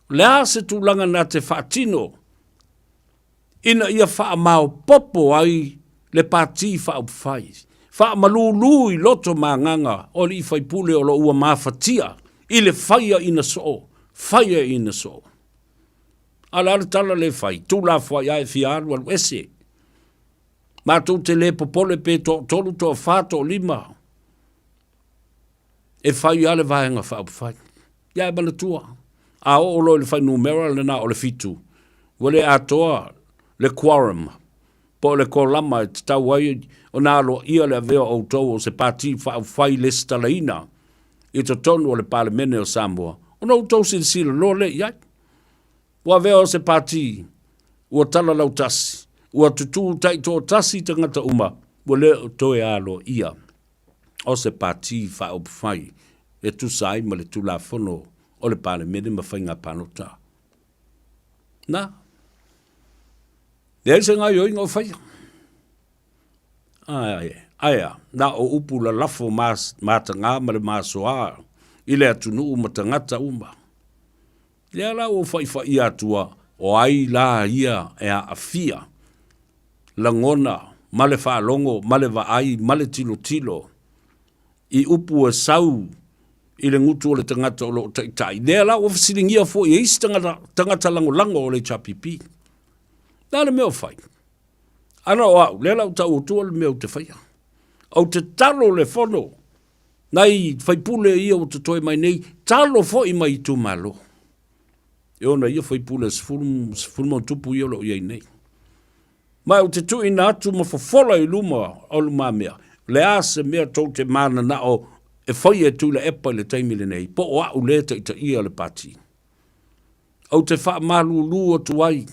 o le a se tulaga na te faatino ina ia faamaopopo ai le Pati Faaupufai, faamalūlū i loto ma agaga o alii faipule o lo o ua mafatia i le faia ina soo, faia ina soo. A o le a le tala lea e fai? Tuulafoai lava e fia alu, alu ese. Matou te le popole pe toatolu, toafa, toalima. E fai lava le Vaega Faaupufai. Ia e manatua, a oo loa i le fuainumera lena o le fitu, ua le atoa le quorum, po o le kolama e tatau ai ona aloaia le avea o outou o se Pati Faaupufai lesitalaina i totonu o le Palemene o Samoa, ona outou silasila loa lea i ai. Ua avea o se Pati ua talalautasi, ua tutū taitoatasi tagata uma, ua le o toe aloaia o se Pati Faaupufai e tusa ai ma le Tulafono o le Palemene ma Faiga Palota. Na, leai se gaoioiga o faia. Ae, ae a, na o upu lalafo matagā ma le masoa i le atunuu ma tagata uma. Lea la ua fa'ifa'i'a atua, o ai la ia e aafia lagona ma le faalogo ma le vaai ma le tilotilo i upu e sau i le gutu o le tagata o lo o taita'i. Lea la ua fesiligia foi e isi tagata, tagata lagolago o le HRPP. Le a le mea o fai? Ana o au, lea la ou tau atua le mea ou te faia. Ou te talo le fono Nai faipule ia ua totoe mai nei, talo foi mai itumalo. E ona ia faipule 10, 10 ma tupu ia o lo o i ai nei. Ma ou te tuuina atu ma fofola i luma o lumamea, le a se mea tou te mananao e faia e Tuilaepa i le taimi lenei, po o au lea e taitaia le pati. Ou te faamalulu atu ai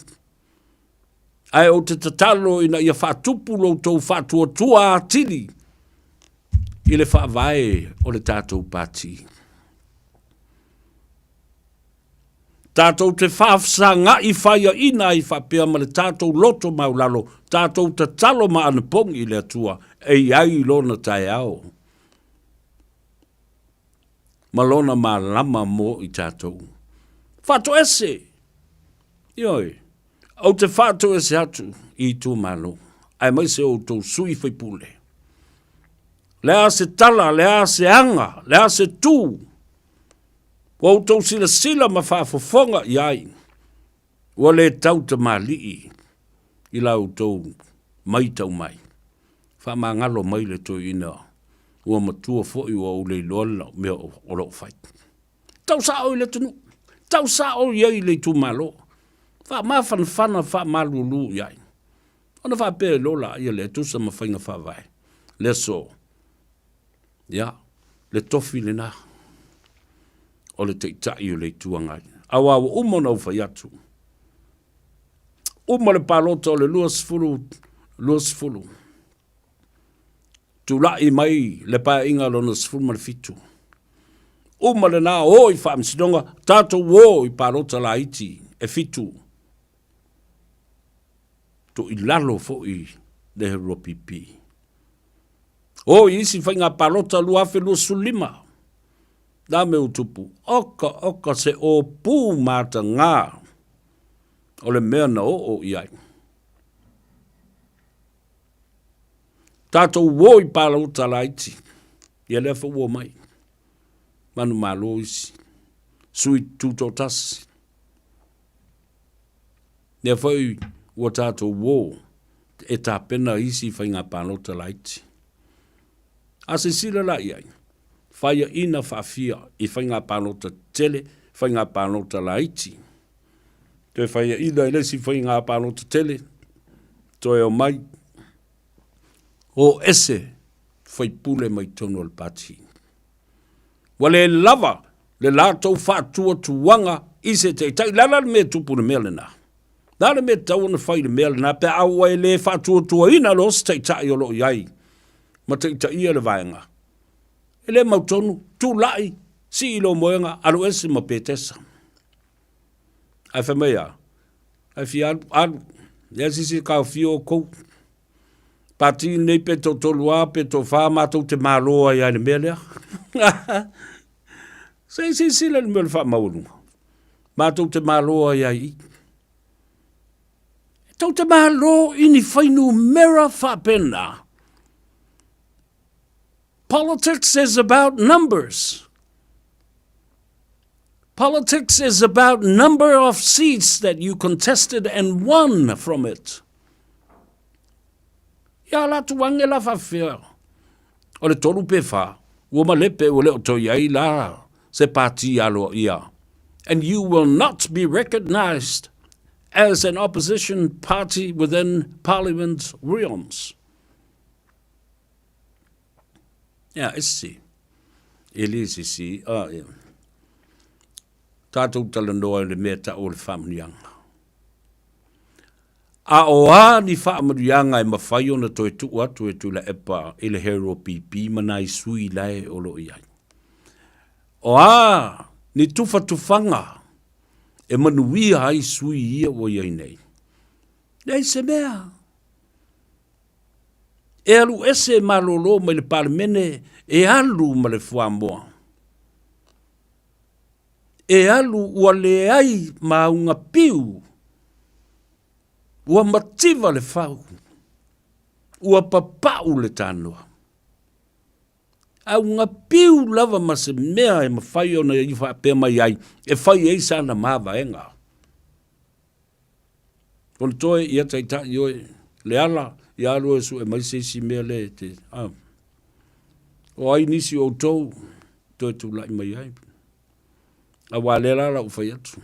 Ae ou te tatalo ina ia faatupu lo outou faatuatua atili i le faavae o le tatou pati. Tatou te faafesaga'i faiaina ai faapea ma le tatou loto maulalo, tatou tatalo ma anapogi i le Atua e i ai Lona taeao ma Lona malama mo i tatou. Faatoese! Ioe, ou te faatoese atu i itumalo, aemaise o outou sui faipule. Le a se tala, le a se aga, le a se tū, ua outou silasila ma faafofoga i ai, ua le tau tamalii i la outou maitau mai. Faamagalo mai le toeaina ua matua foi ua ou le iloa le mea o lo o fai. Tau sao i le atunuu, tau sao i ai i le itumalo, faamafanafana, faamalulu i ai. Ona faapea loa laia lea e tusa ma faiga faavae, le aso, ia, le tofi lena o le Taitai o le Itu Agai. Aua ua uma ona ou fai atu, uma le palota o le 20, 20, Tulai mai le Paeaiga lona 17. Uma lena o i Faamasinoga, tatou o i palota laiti e fitu. Tuu i lalo foi le HRPP. O i isi faiga palota 2025. Na mea ua tupu, oka oka se ōpū matagā o le mea na oo i ai. Tatou o i palota laiti, ia lea foi ua omai manumalo isi, sui tutoatasi. Lea foi ua tatou o e tapena isi faiga palota laiti. A silasila la i ai, faiaina faafia i faiga palota tetele, faiga palota laiti. Toe faiaina i le isi faiga palota tele, toe omai, o ese. Faipule mai totonu o le pati. Ua le lava le latou faatuatuaga i se taitai. O le a la le mea e tupu i le mea lena? O le a le mea e tatau ona fai i le mea lena pe a ua e le faatuatuaina loa se taitai o lo o i ai ma taitaia le vaega? E le mautonu, tulai, sii lou moega, alu ese ma Petesa. Ae fai mai a, ae fia alu, alu, leai se isi e taofia outou. Pati lenei pe toatolu lava pe toafa matou te malo ai lava i le mea lea. Se i silasila i le mea o le faamaualuga. Matou te malo ai lava i i. E tou te malo i ni fuainumera faapena. Politics is about numbers. Politics is about number of seats that you contested and won from it. Ia la tuange la faafefea. O le tolu pe fa, ua malepe ua le o toe i ai la se pati aloaia. And you will not be recognised as an opposition party within Parliament's realms. Ia, e sisi. E le sisi. Ah, ia. Tātou talanoa i le mea tau o le faamanuiaga. A o a ni faamanuiaga e mafai ona toe tuu atu e Tuilaepa i le Hero PP ma nai sui lae o lo o i ai? O a ni tufatufaga e manuia ai sui ia ua i ai nei? Leai se mea. E alu ese e malolo mai le Palemene e alu ma le fuamoa. E alu ua leai maunga piu, ua mativa le fau, ua papau le tanoa. Auga piu lava ma se mea e mafai ona ia faapea mai ai e fai ai sana mavaega. O le toe ia taitai oe Leala, ia alu oe sue mai se isi mea lea e te, a. O ai nisi o outou toe tulai mai ai. Aua lea la lau fai atu.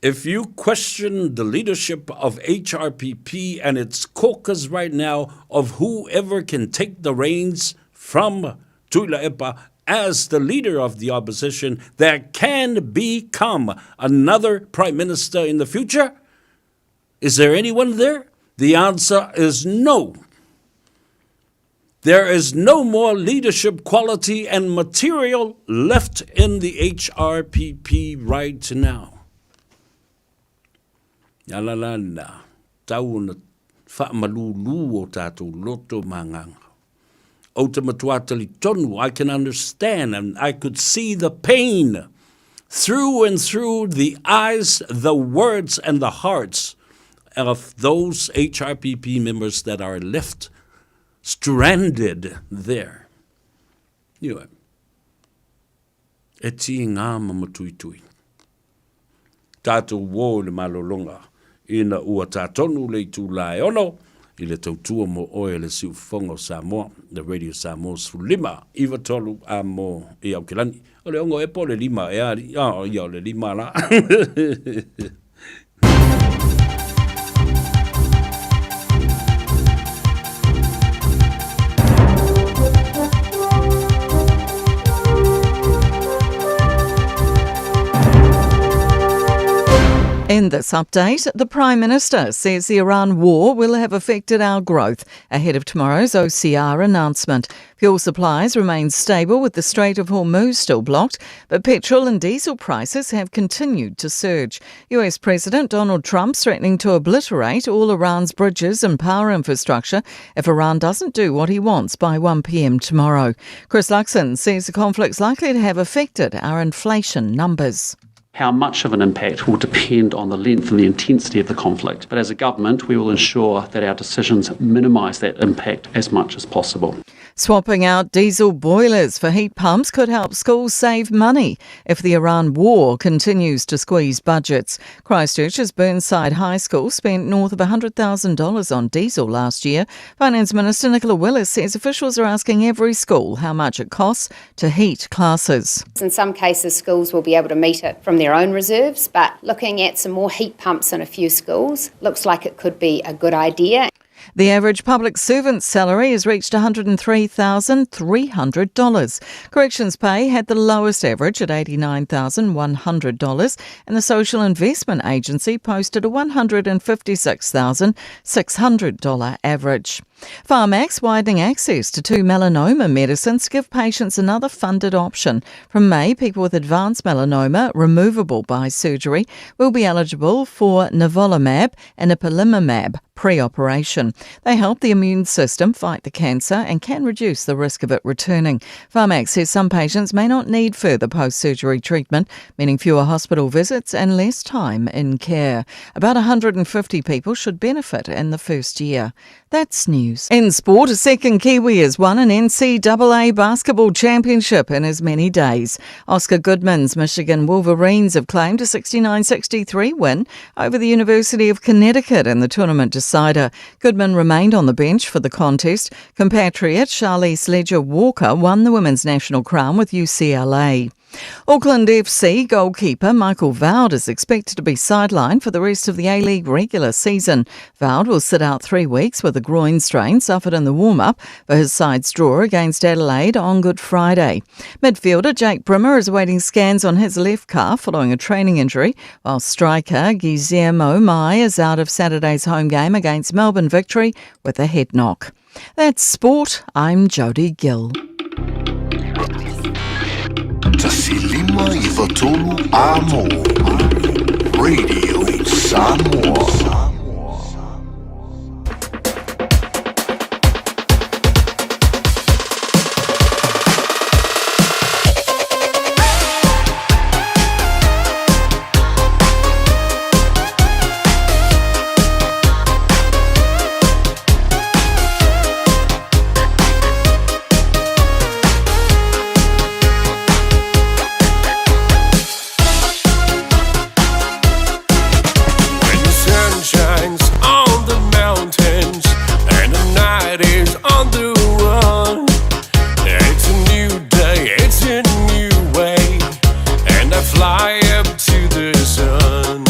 If you question the leadership of HRPP and its caucus right now of whoever can take the reins from Tuilaepa as the leader of the opposition that can become another prime minister in the future? Is there anyone there? The answer is no. There is no more leadership quality and material left in the HRPP right now. Ala la na, tau ona whaamalūlū o tātou loto ma nganga. Ou te matua talitonu, I can understand and I could see the pain through and through the eyes, the words and the hearts of those HRPP members that are left stranded there. Ioe. E tī ngā mamatuitui. Tātou wō i le malologa ina ua tā tonu le itulā e ono i le tautua mō oe le Siufofoga o Samoa, le Radio Samoa 15, 9 3 a mō i Aokelani. O le ono e po le lima e a, oh, ia o le lima la. In this update, the Prime Minister says the Iran war will have affected our growth ahead of tomorrow's OCR announcement. Fuel supplies remain stable with the Strait of Hormuz still blocked, but petrol and diesel prices have continued to surge. US President Donald Trump threatening to obliterate all Iran's bridges and power infrastructure if Iran doesn't do what he wants by 1 p.m. tomorrow. Chris Luxon says the conflict's likely to have affected our inflation numbers. How much of an impact will depend on the length and the intensity of the conflict. But as a government, we will ensure that our decisions minimise that impact as much as possible. Swapping out diesel boilers for heat pumps could help schools save money if the Iran war continues to squeeze budgets. Christchurch's Burnside High School spent north of $100,000 on diesel last year. Finance Minister Nicola Willis says officials are asking every school how much it costs to heat classes. In some cases, schools will be able to meet it from their own reserves, but looking at some more heat pumps in a few schools looks like it could be a good idea. The average public servant's salary has reached $103,300. Corrections pay had the lowest average at $89,100, and the Social Investment Agency posted a $156,600 average. Pharmac's widening access to two melanoma medicines give patients another funded option. From May, people with advanced melanoma removable by surgery will be eligible for nivolumab and ipilimumab pre-operation. They help the immune system fight the cancer and can reduce the risk of it returning. Pharmac says some patients may not need further post-surgery treatment, meaning fewer hospital visits and less time in care. About 150 people should benefit in the first year. That's news. In sport, a second Kiwi has won an NCAA basketball championship in as many days. Oscar Goodman's Michigan Wolverines have claimed a 69-63 win over the University of Connecticut in the tournament decider. Goodman remained on the bench for the contest. Compatriot Charlisse Leger-Walker won the women's national crown with UCLA. Auckland FC goalkeeper Michael Voud is expected to be sidelined for the rest of the A-League regular season. Voud will sit out 3 weeks with a groin strain suffered in the warm-up for his side's draw against Adelaide on Good Friday. Midfielder Jake Brimmer is awaiting scans on his left calf following a training injury, while striker Guillermo Mai is out of Saturday's home game against Melbourne Victory with a head knock. That's sport. I'm Jodie Gill. 1593 Amo. Radio Samoa. When the sun shines on the mountains and the night is on the run, it's a new day, it's a new way, and I fly up to the sun.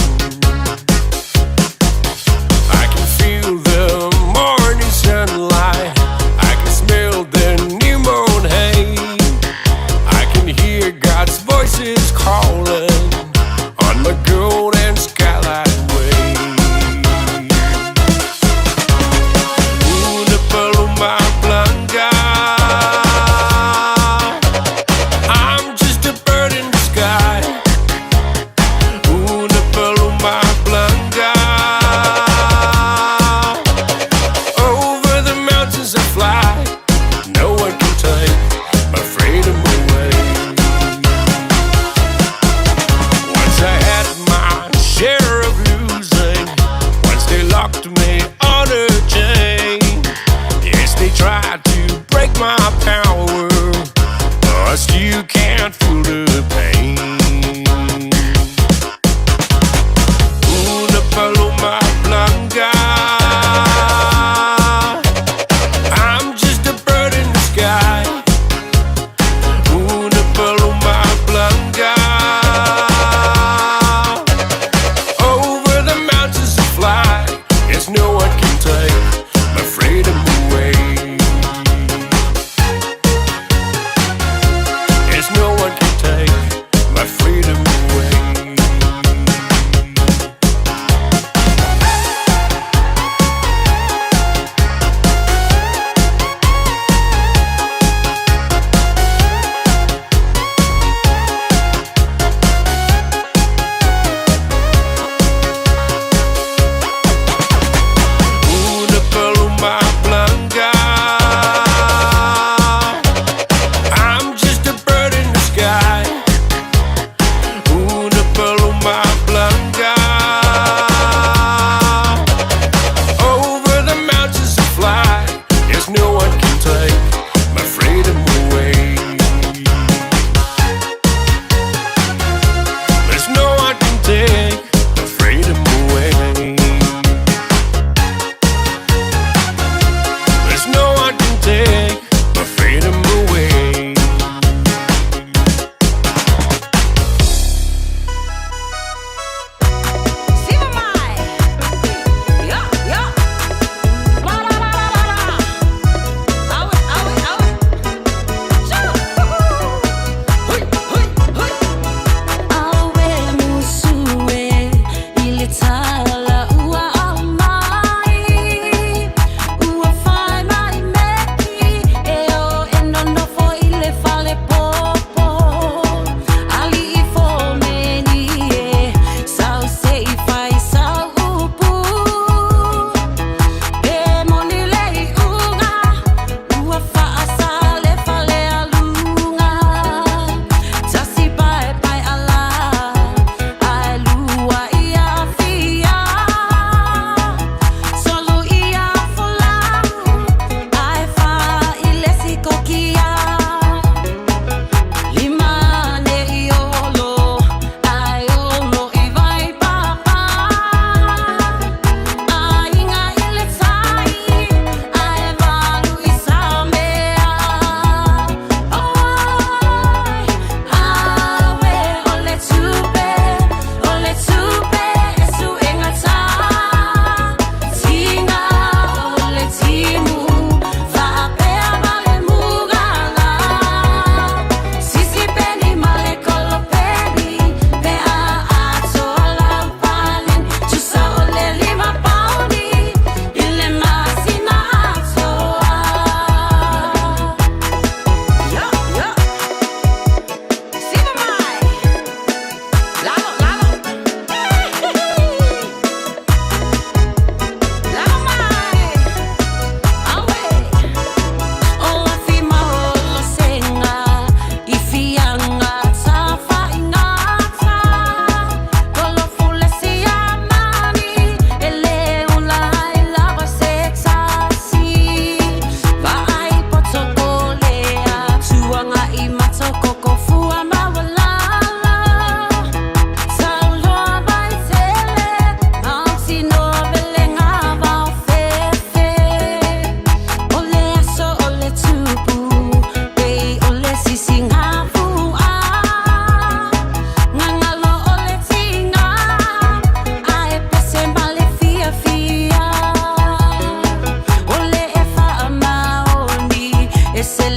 I can feel the morning sunlight, I can smell the new moon hay, I can hear God's voices calling on my golden skylight way.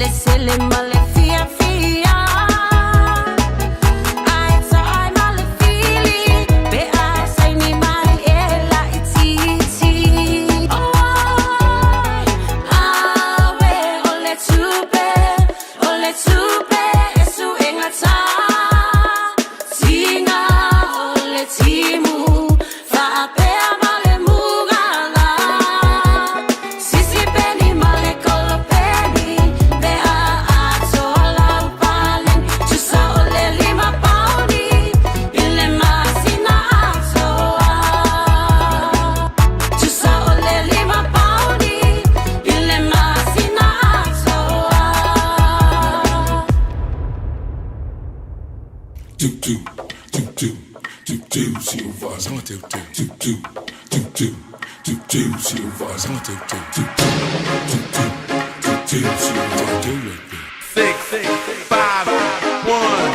selesele ma le fiafia. Ae taai ma le fili pe a saini mai e laitiiti. Oi, awe o le tupe, o le tupe e suegata. Tiga o le timu, faapea ma le mugala. Sisi peni ma le kolo peni, pe a atoa lau paleni. Tusa o le lima paoni, i le masina atoa. Tusa o le lima paoni, i le masina atoa. Do do do do do do silva do do do do do do do do silva do do do do do do do silva do do Six, five, one.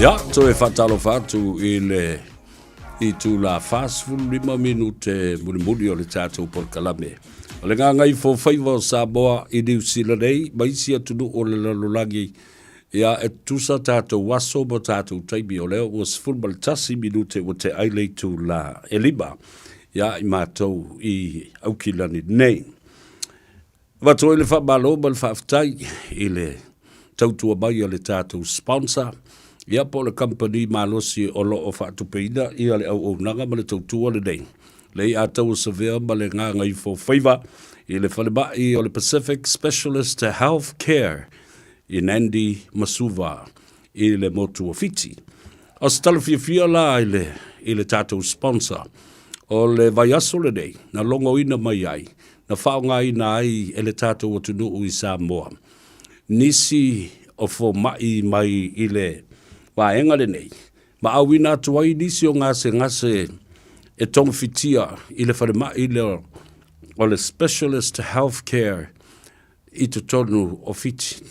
Ia, toe faatalofa atu i le itula 45 minute mulimuli o le tatou polokalame. O le gagaifo faiva o Samoa i Niu Sila nei ma isi atunuu o le lalolagi, ia e tutusa tatou aso ma tatou taimi o lea ua 11 minute ua tea ai le itula e lima ia i matou i Aukilani nei. Avatu ai le faamalo ma le faafetai i le tautua mai a le tatou sponsor, ia po o le kamupani malosi o lo o faatupeina ia le auaunaga ma le tautua lenei, le I'a Taua Savea ma le Gagaifofaiva i le falemai o le Pacific Specialist Health Care i Nandi ma Suva i le motu o Fiti. O se tala fiafia la i le, i le tatou sponsor o le vaiaso lenei na logoina mai ai, na faaaogaina ai e le tatou atunuu i Samoa nisi o fomai mai i le vaega lenei ma auina atu ai nisi o gasegase e togafitia i le falemai lea o le Specialist Health Care i totonu o Fiti.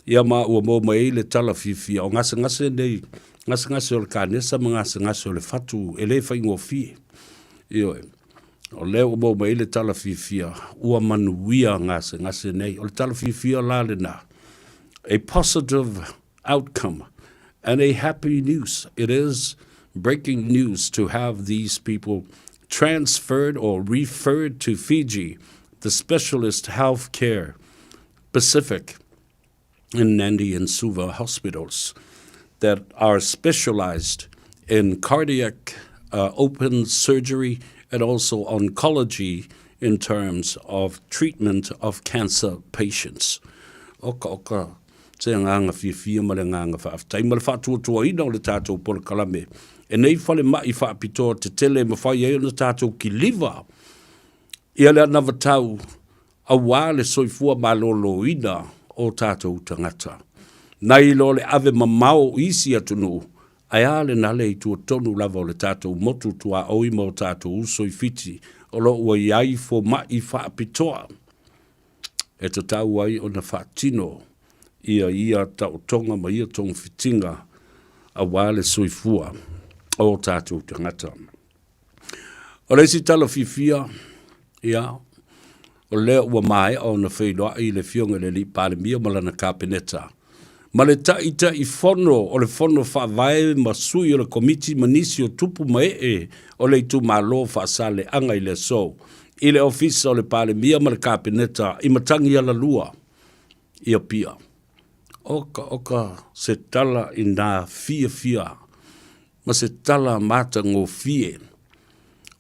Ia ma ua maua mai ai le tala fiafia o gasegase nei, gasegase o le kanesa ma gasegase o le fatu e le faigofie. Ioe. O lea ua maua mai ai le tala fiafia ua manuia gasegase nei. O le tala fiafia la lena. A positive outcome and a happy news. It is breaking news to have these people transferred or referred to Fiji, the specialist health care Pacific in Nandi and Suva hospitals that are specialized in cardiac open surgery and also oncology in terms of treatment of cancer patients. Oka oka se agaga fiafia ma le agaga faafetai ma le faatuatuaina o le tatou polokalame e nei falemai faapitoa tetele e mafai ai ona tatou kiliva ia le anavatau aua le soifua malōlōina o tatou tagata. Nai lo le ave mamao i isi atunuu, ae a le nale i tua tonu lava o le tatou motu tuaoi ma o tatou uso i Fiti o lo o ua i ai fomai faapitoa e tatau ai ona faatino ia ia taotoga ma ia togafitiga aua le soifua o tatou tagata. O le isi tala fiafia, ia, o lea ua maea ona feiloai le Afioga i le Alii Palemia ma lana Kapeneta, ma le Taitaifono o le Fono Faavae ma sui o le Komiti ma nisi o tupu ma ee o le itumalo Faasaaleaga i le aso, i le Ofisa o le Palemia ma le Kapeneta i Matagialalua i Apia. Oka, oka se tala inā fiafia ma se tala matagofie.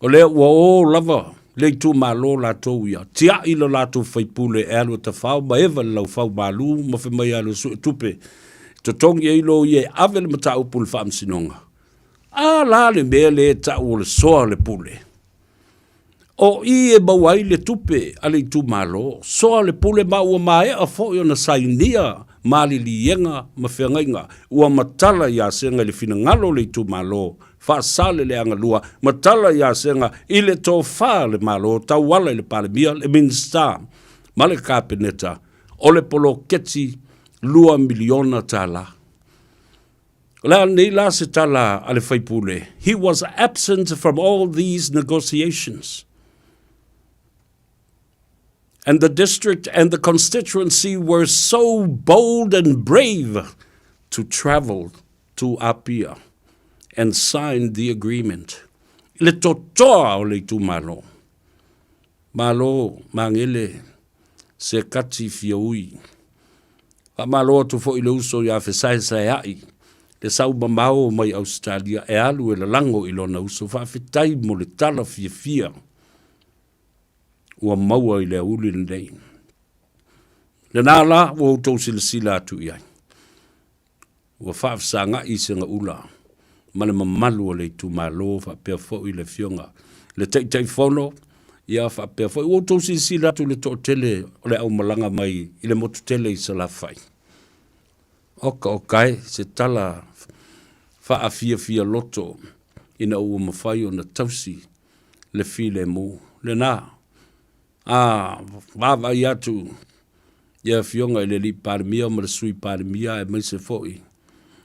O lea ua o lava le itumalo latou ia, tiai lo latou faipule e alu e tafao ma eva le laufau malu ma fai mai e alu e sue tupe, totogi ai loia e ave le mataupu i le faamasinoga. A la le mea lea e tau o le soa o le pule. O i e maua ai le tupe a le itumalo, soa le pule ma ua maea foi ona sainia maliliega ma feagaiga ua matala ia Sega i le finagalo o le itumalo, Faasaleleaga 2, matala ia Sega i le tofa a le Malo tauala i le Palemia, le Minisita ma le Kapeneta o le poloketi $2 miliona. O le a nei la se tala a le faipule? He was absent from all these negotiations. And the district and the constituency were so bold and brave to travel to Apia and sign the agreement. I le totoa o le itumalo. Malo, Magele, Sekati Fiaui. Faamalo atu foi i le uso ia Fesaesaea'i, le sau mamao mai Ausetalia e alu e lalago i lona uso. Faafetai mo le tala fiafia ua maua i le aoauli lenei. Lena la ua outou silasila atu i ai. Ua faafesagai Segaula ma le mamalu o le itumalo faapea foi le Afioga i le Taitaifono, ia faapea foi ua outou silasila atu i le toatele o le aumalaga mai i le motu tele i Salafai. Oka oka e, se tala faafiafia loto ina ua mafai ona tausi le filemu lena. A vaavaai atu i Afioga i le Alii Palemia ma le Sui Palemia aemaise foi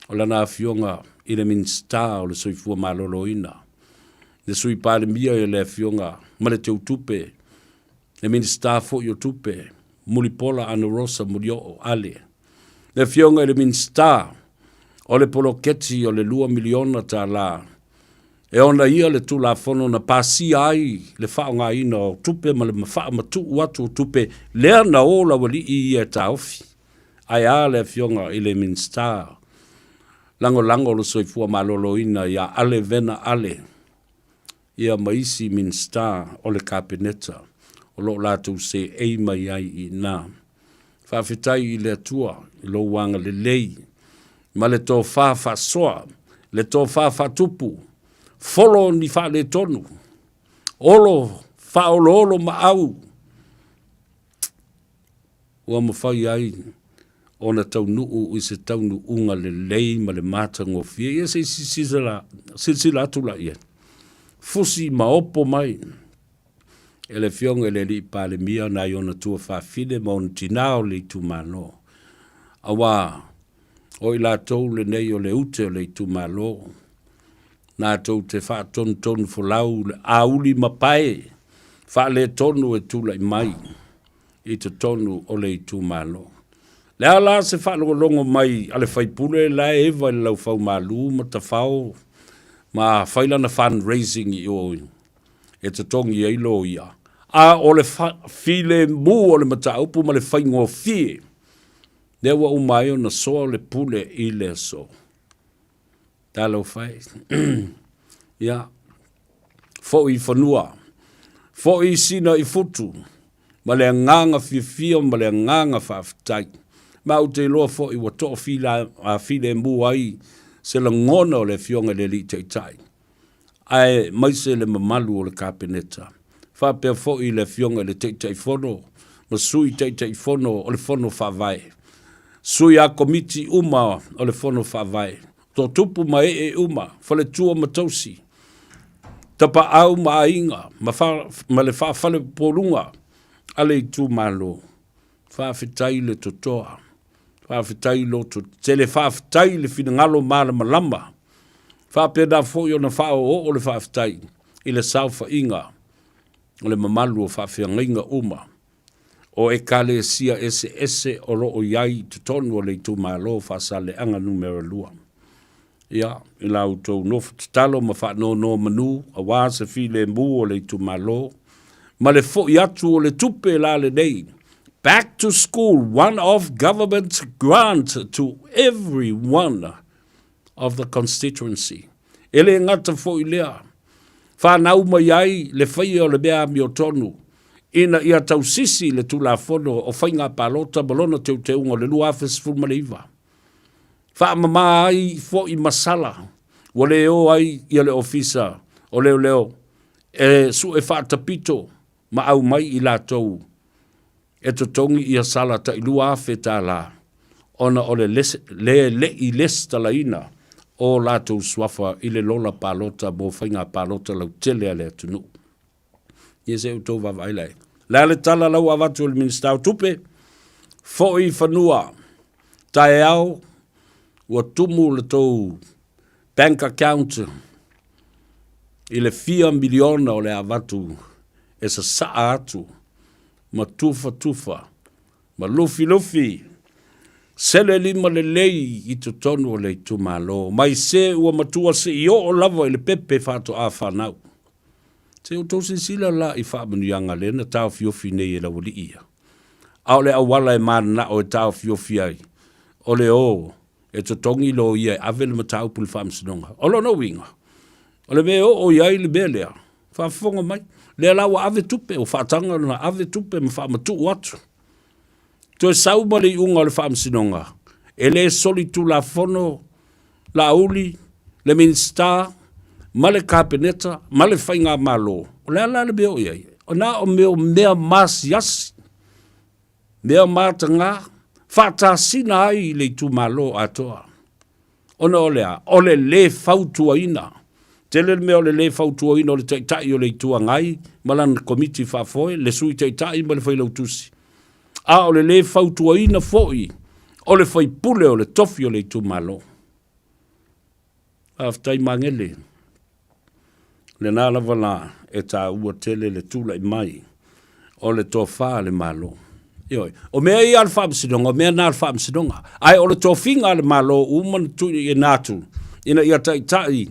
o lana Afioga i le Minisita o le Soifua Maloloina, le Sui Palemia i le Afioga ma le Teutupe, le Minisita foi o Tupe, Mulipola Anarosa Molioo Ale, le Afioga i le Minisita o le Poloketi o le $2 miliona E ona ia le Tulafono na pasia ai le faaaogaina o tupe ma le faamatuu atu o tupe lea na o laualii ia e taofi. Ae a le Afioga i le Minisita Lagolago o le Soifua Maloloina ia Ale Vena Ale ia ma isi Minisita o le Kapeneta o lo o latou seei mai ai i ina. Faafetai i le Atua i lou agalelei ma le tofa faasoa, le tofa faatupu, folo ni faaletonu, olo faaoloolo maau ua mafai ai ona taunuu i se taunuuga lelei ma le matagofie. Ia se i silasila, silasila atu la i ai. Fusi ma opo mai e le Afioga i le Alii Palemia nai ona tuafafine ma ona tinā o le itumalo, auā o i latou lenei o le ute o le itumalo, latou te faatonutonu folau le auli mapae faaletonu e tulai mai i totonu o le itumalo. Le a la se faalogologo mai a le faipule la e eva i le laufaumalu ma tafao ma fai lana fundraising i o e totogi ai loia, a o le filemu o le mataupu ma le faigofie, lea ua uma ai ona soa le pule i le aso. Talofa e. Ia, foi i fanua, foi i sina i futu, ma le agaga fiafia ma le agaga faafetai. Ma ou te iloa foi ua toafilemu ai se lagona o le Afioga i le Alii Taitai. aemaise le mamalu o le Kapeneta, faapea foi le Afioga i le Taitaifono ma Sui Taitaifono o le Fono Faavae, sui a Komiti uma o le Fono Faavae, toatupu ma ee uma, faletua ma tausi, tapaau ma aiga ma, fa, ma le faafalepoluga a le itumalo. Faafetai le totoa, faafetai loto tetele, faafetai le finagalo malamalama. Faapena foi ona faaoooo le faafetai i le saofaiga o le mamalu o faafeagaiga uma o Ekalesia eseese o lo o i ai i totonu o le itumalo o Faasaleleaga Numera 2. Ia, i la outou nofo tatalo ma faanonomanu aua se filemu o le itumalo ma le foi atu o le tupe la lenei Back to School One-Off Government Grant to Everyone of the Constituency. E le gata foi lea, fanau mai ai le faia o le mea amiotonu ina ia tausisi le Tulafono o Faiga Palota ma lona teuteuga o le 2019. Faamama ai foi masala. Ua le o ai ia le Ofisa o Leoleo e sue faatapito ma aumai i latou e totogi ia sala tai $2,000 ona o le le le'i lesitalaina o latou suafa i le lola palota mo faiga palota lautele a le atunuu. Ia se i outou vaavaai la i ai. O le a le tala la ua avatu e le Minisita o Tupe? Foi i fanua, taeao ua tumu le tou bank account i le fia miliona o le a avatu e sasaa atu ma tufatufa ma lufilufi sele lima lelei i totonu o le itumalo mai se ua matua seia oo lava i le pepe faatoa fanau. Se i outou silasila la i faamanuiaga lea na taofiofi nei e le aualii ia. A o le auala e mananao e taofiofi ai, o le o e totogi loia e ave le mataupu i le faamasinoga. O lona uiga, o le mea e oo i ai le mea lea, faafofoga mai, lea la ua ave tupe, ua faataga ona ave tupe ma faamatuu atu. Toe sau ma le iuga o le faamasinoga, e le solitulafono Laauli, le Minisita ma le Kapeneta ma le Faigamalo. O le a la le mea o i ai? Na o mea o mea masiasi, mea mataga, faatasina ai le itumalo atoa. Ona o le a? O le lē fautuaina. Tele le mea o le lē fautuaina o le Taitai o le Itu Agai ma lana Komiti Faafoe, le Sui Taitai ma le Failautusi. A o le lē fautuaina foi o le faipule o le tofi o le itumalo. Faafetai Magele. Lena lava la e taua tele le tulai mai o le tofa a le Malo. Ioe. O mea ia a le Faamasinoga, o mea na a le Faamasinoga. Ae o le tofiga a le Malo ua uma ona tuuina atu ina ia taitai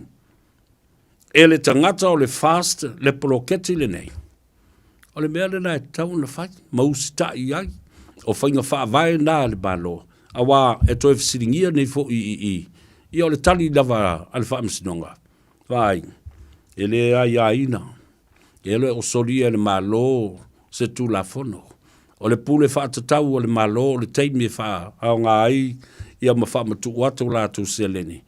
e le tagata o le FAST le poloketi lenei. O le mea lena e tatau ona fai ma usitai i ai. O faiga faavae na a le Malo, aua e toe fesiligia nei foi i i, ia o le tali lava a le Faamasinoga, vaai, e le aiaina, e le o solia e le Malo se Tulafono. O le pule faatatau a le Malo o le taimi e faaaoga ai ia ma faamatuu atu a latou seleni,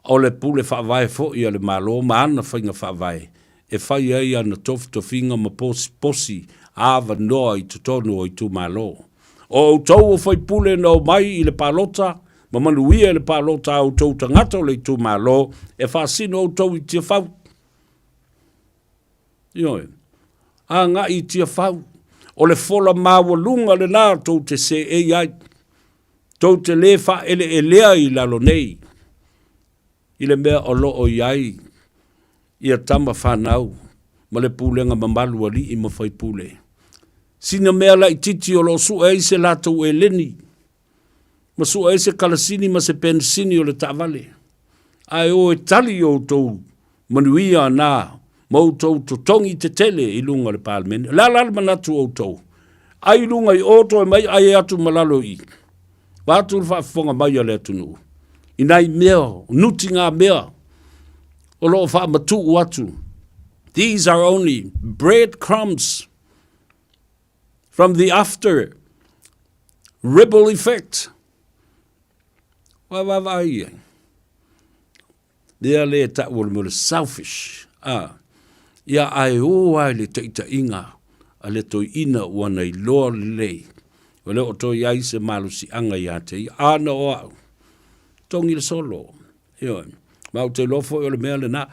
o le pule faavae foi a le Malo ma ana faiga faavae e fai ai ana tofitofiga ma posiposi avanoa i totonu o itumalo. O outou o faipule na omai i le palota ma manuia i le palota a outou tagata o le itumalo e faasino outou i Tiafau. Ioe. Agai i Tiafau. O le fola maualuga lena tou te seei ai. Tou te le faaeleelea i lalo nei i le mea o lo o i ai ia tama fanau ma le pulega mamalu alii ma faipule. Sina mea laititi o lo o sue ai se latou eleni, ma sue ai se kalasini ma se penisini o le taavale. Ae o e tali i outou manuia na ma outou totogi tetele i luga o le Palemene. O le a la le manatu o outou? Ai i luga i o toe mai ai atu ma lalo i i. Vaeatu le faafofoga mai a le atunuu i nai mea, nutigamea o lo o faamatuu atu. These are only bread crumbs from the after ripple effect. Ua vaavaai i ai. Lea le tau o le mea o le selfish, a, ia ae o lava i le taitaiga a le toeaina ua na iloa lelei, ua le o toe i ai se malosiaga ia te ia. A na o au, togi le solo, ioe, ma ou te iloa foi o le mea lena.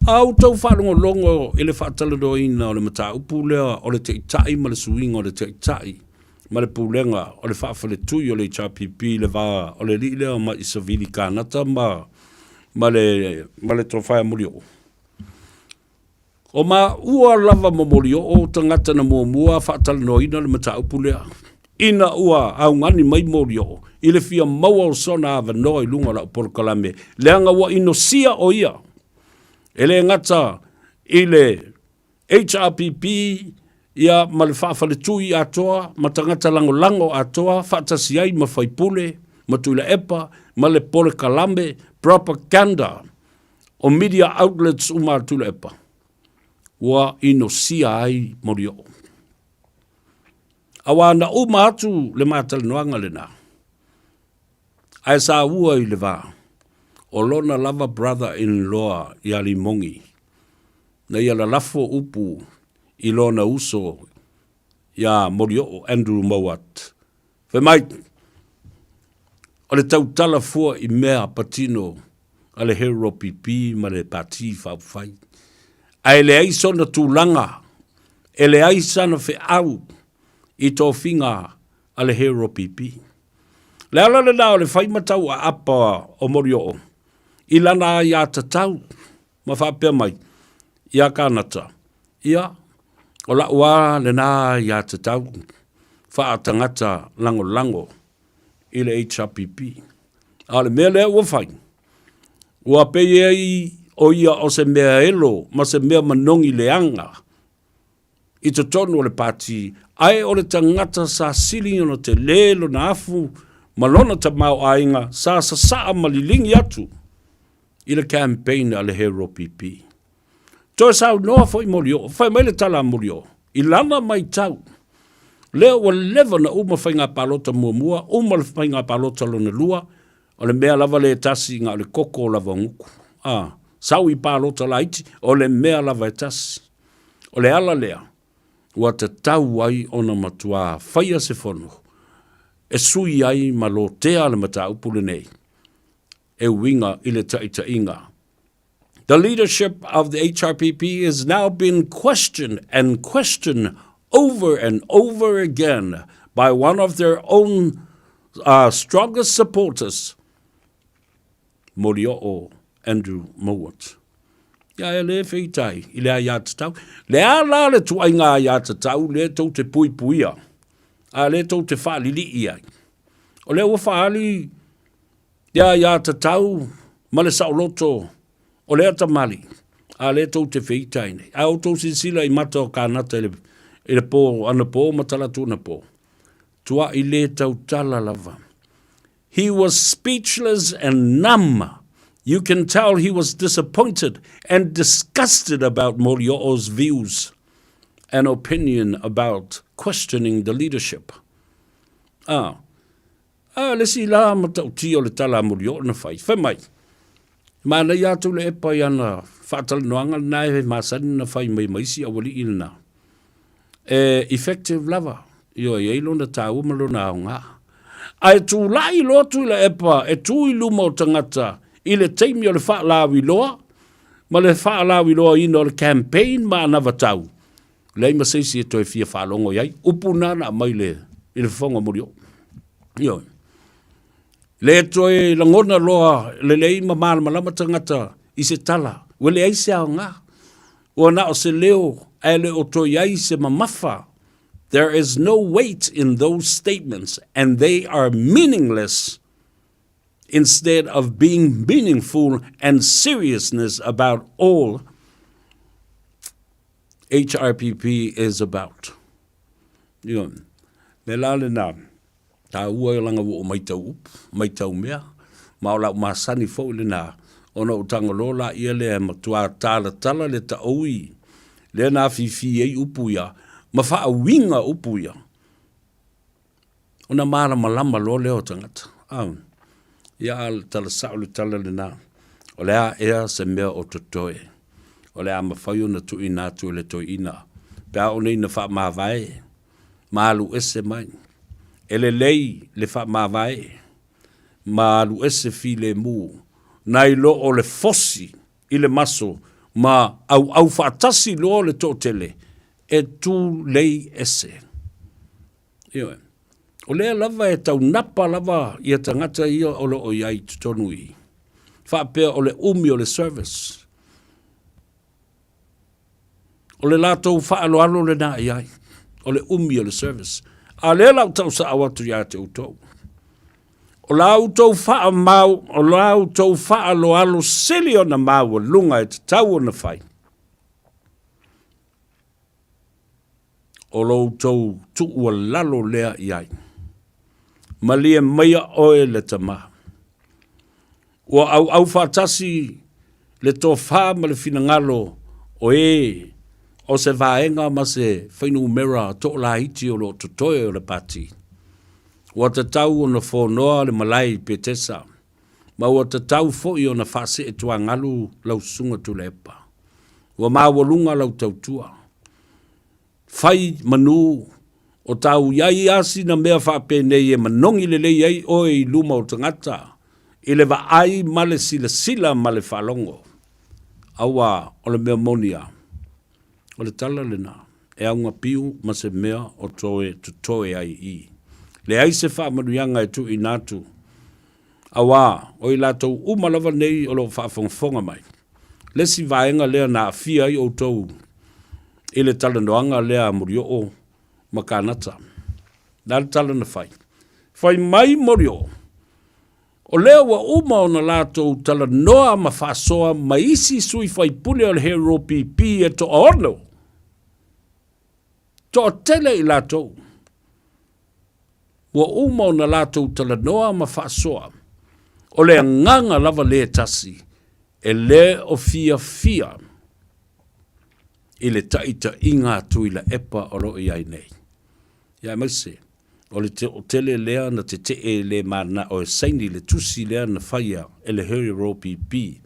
A outou faalogologo i le faatalanoaina o le mataupu lea o le Taitai ma le suiga o le Taitai ma le pulega o le faafaletui o le HRPP i le va o le alii lea mai Savili Kanata ma ma le ma le Tofa ia Molioo. O maua lava ma Molioo o tagata na muamua faatalanoaina le mataupu lea ina ua augani mai Molioo i le fia maua o sona avanoa i luga o lau polokalame leaga ua inosia o ia E le gata i le HRPP ia ma le faafaletui atoa ma tagata lagolago atoa faatasi ai ma faipule ma Tuilaepa ma le polokalame propaganda o media outlets uma a Tuilaepa ua inosia ai Molioo. Aua na uma atu le ma talanoaga lena, ae saua i le va. O lona lava brother in law ia Limogi, na ia lalafo upu i lona uso ia Molioo Andrew Mowat. Fai mai, o le tautala fua i mea patino a le HRPP ma le Pati Faaupufai. Ae leai sona tulaga, e leai sana feau i tofiga a le HRPP. Le ala lena o le fai ma tauaapa o Molioo i lana aiatatau ma faapea mai ia Kanata, Ia, o la'u a lena aiatatau faatagata lagolago i le HRPP. A o le mea lea ua fai, ua pei ai o ia o se mea elo ma se mea manogi leaga i totonu o le pati, ae o le tagata sa sili ona tele lona afu ma lona tamaoaiga sa sasaa ma liligi atu i le campaign a le HRPP. Toe saunoa foi Molioo, fai mai le tala a Molioo, i lana maitau, lea ua leva ona uma faiga palota muamua, uma le faiga palota lona lua, o le mea lava lea e tasi na o le koko lava o gutu. A, sau i palota laiti, o le mea lava e tasi. O le ala lea, ua tatau ai ona matuā faia se fono e sui ai ma lotea le mataupu lenei e uiga i le taitaiga. The leadership of the HRPP is now been questioned and questioned over and over again by one of their own uh, strongest supporters, Molioo Andrew Mowat. Ia e le whitai i le aiatatau. Le a la le tuaiga aiatatau le tou te puipuia, a le tou te whaalili'i ai. O lea ua whaali le aiatatau ma le saoloto o lea tamalii, a lea tou te feitai nei. A outou silasila i mata o kānata i le, i le pō anapō ma talatu anapō, tuaʻi le tautala lava. He was speechless and numb. You can tell he was disappointed and disgusted about Molioo's views and opinion about questioning the leadership. Ah, A le isi la matautia o le tala a Molioo na fai, fai mai, E manaia atu le epa i ana faatalanoaga lena e masani na fai mai ma isi aualii lena. E effective lava, ioe, e i ai lona taua ma lona aoga. Ae tulai loa Tuilaepa e tu i luma o tagata i le taimi o le faalauiloa ma le faalauiloaina o le campaign ma anavatau, Leai ma se isi e toe fia faalogo i ai. Upu na na aumai le, i le fofoga o Molioo. Ioe. Le toe lagona loa lelei ma malamalama tagata i se tala, ua leai se aoga. Ua na o se leo ae le o toe i ai se mamafa. There is no weight in those statements and they are meaningless instead of being meaningful and seriousness about all HRPP is about. Ioe. Le la lena, taua e langa ua ou maitau upu, maitau mea, ma o lau masani foi lena, ona ou tago loa laia lea e matuā talatala le taoui lea na afifi ai upu ia, ma faauiga upu ia. Ona malamalama loa lea o tagata. A, ia a tala sao le tala lena, o le a ea se mea o totoe, o le a mafai ona tuuina atu e le toeaina, pe a oo nei ina faamavae, ma alu ese mai. E lelei le faamavae, ma alu ese filemu, nai lo o le fosi i le maso ma auau faatasi loa le toatele e tulei ese. Ioe. O lea lava e taunapa lava ia tagata ia o lo o i ai i totonu i i. Faapea o le umi o le service. O le latou faaaloalo lena i ai, o le umi o le service. A o lea la ou tau saao atu ia te outou. O la outou faamau, o la outou faaaloalo sili ona maualuga e tatau ona fai. O lo outou tuualalo lea i ai. Malie maia oe le tama. Ua auau faatasi le tofa ma le finagalo o e o se vaega ma se fuainumera toolaiti o lo o totoe o le Pati. Ua tatau ona fonoa le malae i Petesa. Ma ua tatau foi ona faasee tuagalu lau susuga Tuilaepa. Ua maualuga lau tautua. Fai manu, o tāu i ai a sina mea faapenei e manogi lelei ai oe i luma o tagata, i le vaai ma le silasila ma le faalogo. Auā, o le mea moni a, o le tala lena, e augapiu ma se mea o toe totoe ai i. Leai se faamanuiaga e tuuina atu, auā, o i latou uma lava nei o lo o faafogafoga mai. Le isi vaega lea na aafia ai outou i le talanoaga lea a Molioo ma Kanata. Le a le tala na fai? Fai mai Molioo, o lea ua uma ona latou talanoa ma faasoa ma isi sui faipule o le HRPP e toaono. Toatele i latou. Ua uma ona latou talanoa ma faasoa, o le agaga lava lea tasi, e le o fiafia i le taitaiga a Tuilaepa o lo o i ai nei. Ia aemaise, o le toatele lea na tetee le mananao e saini le tusi lea na faia e le HRPP.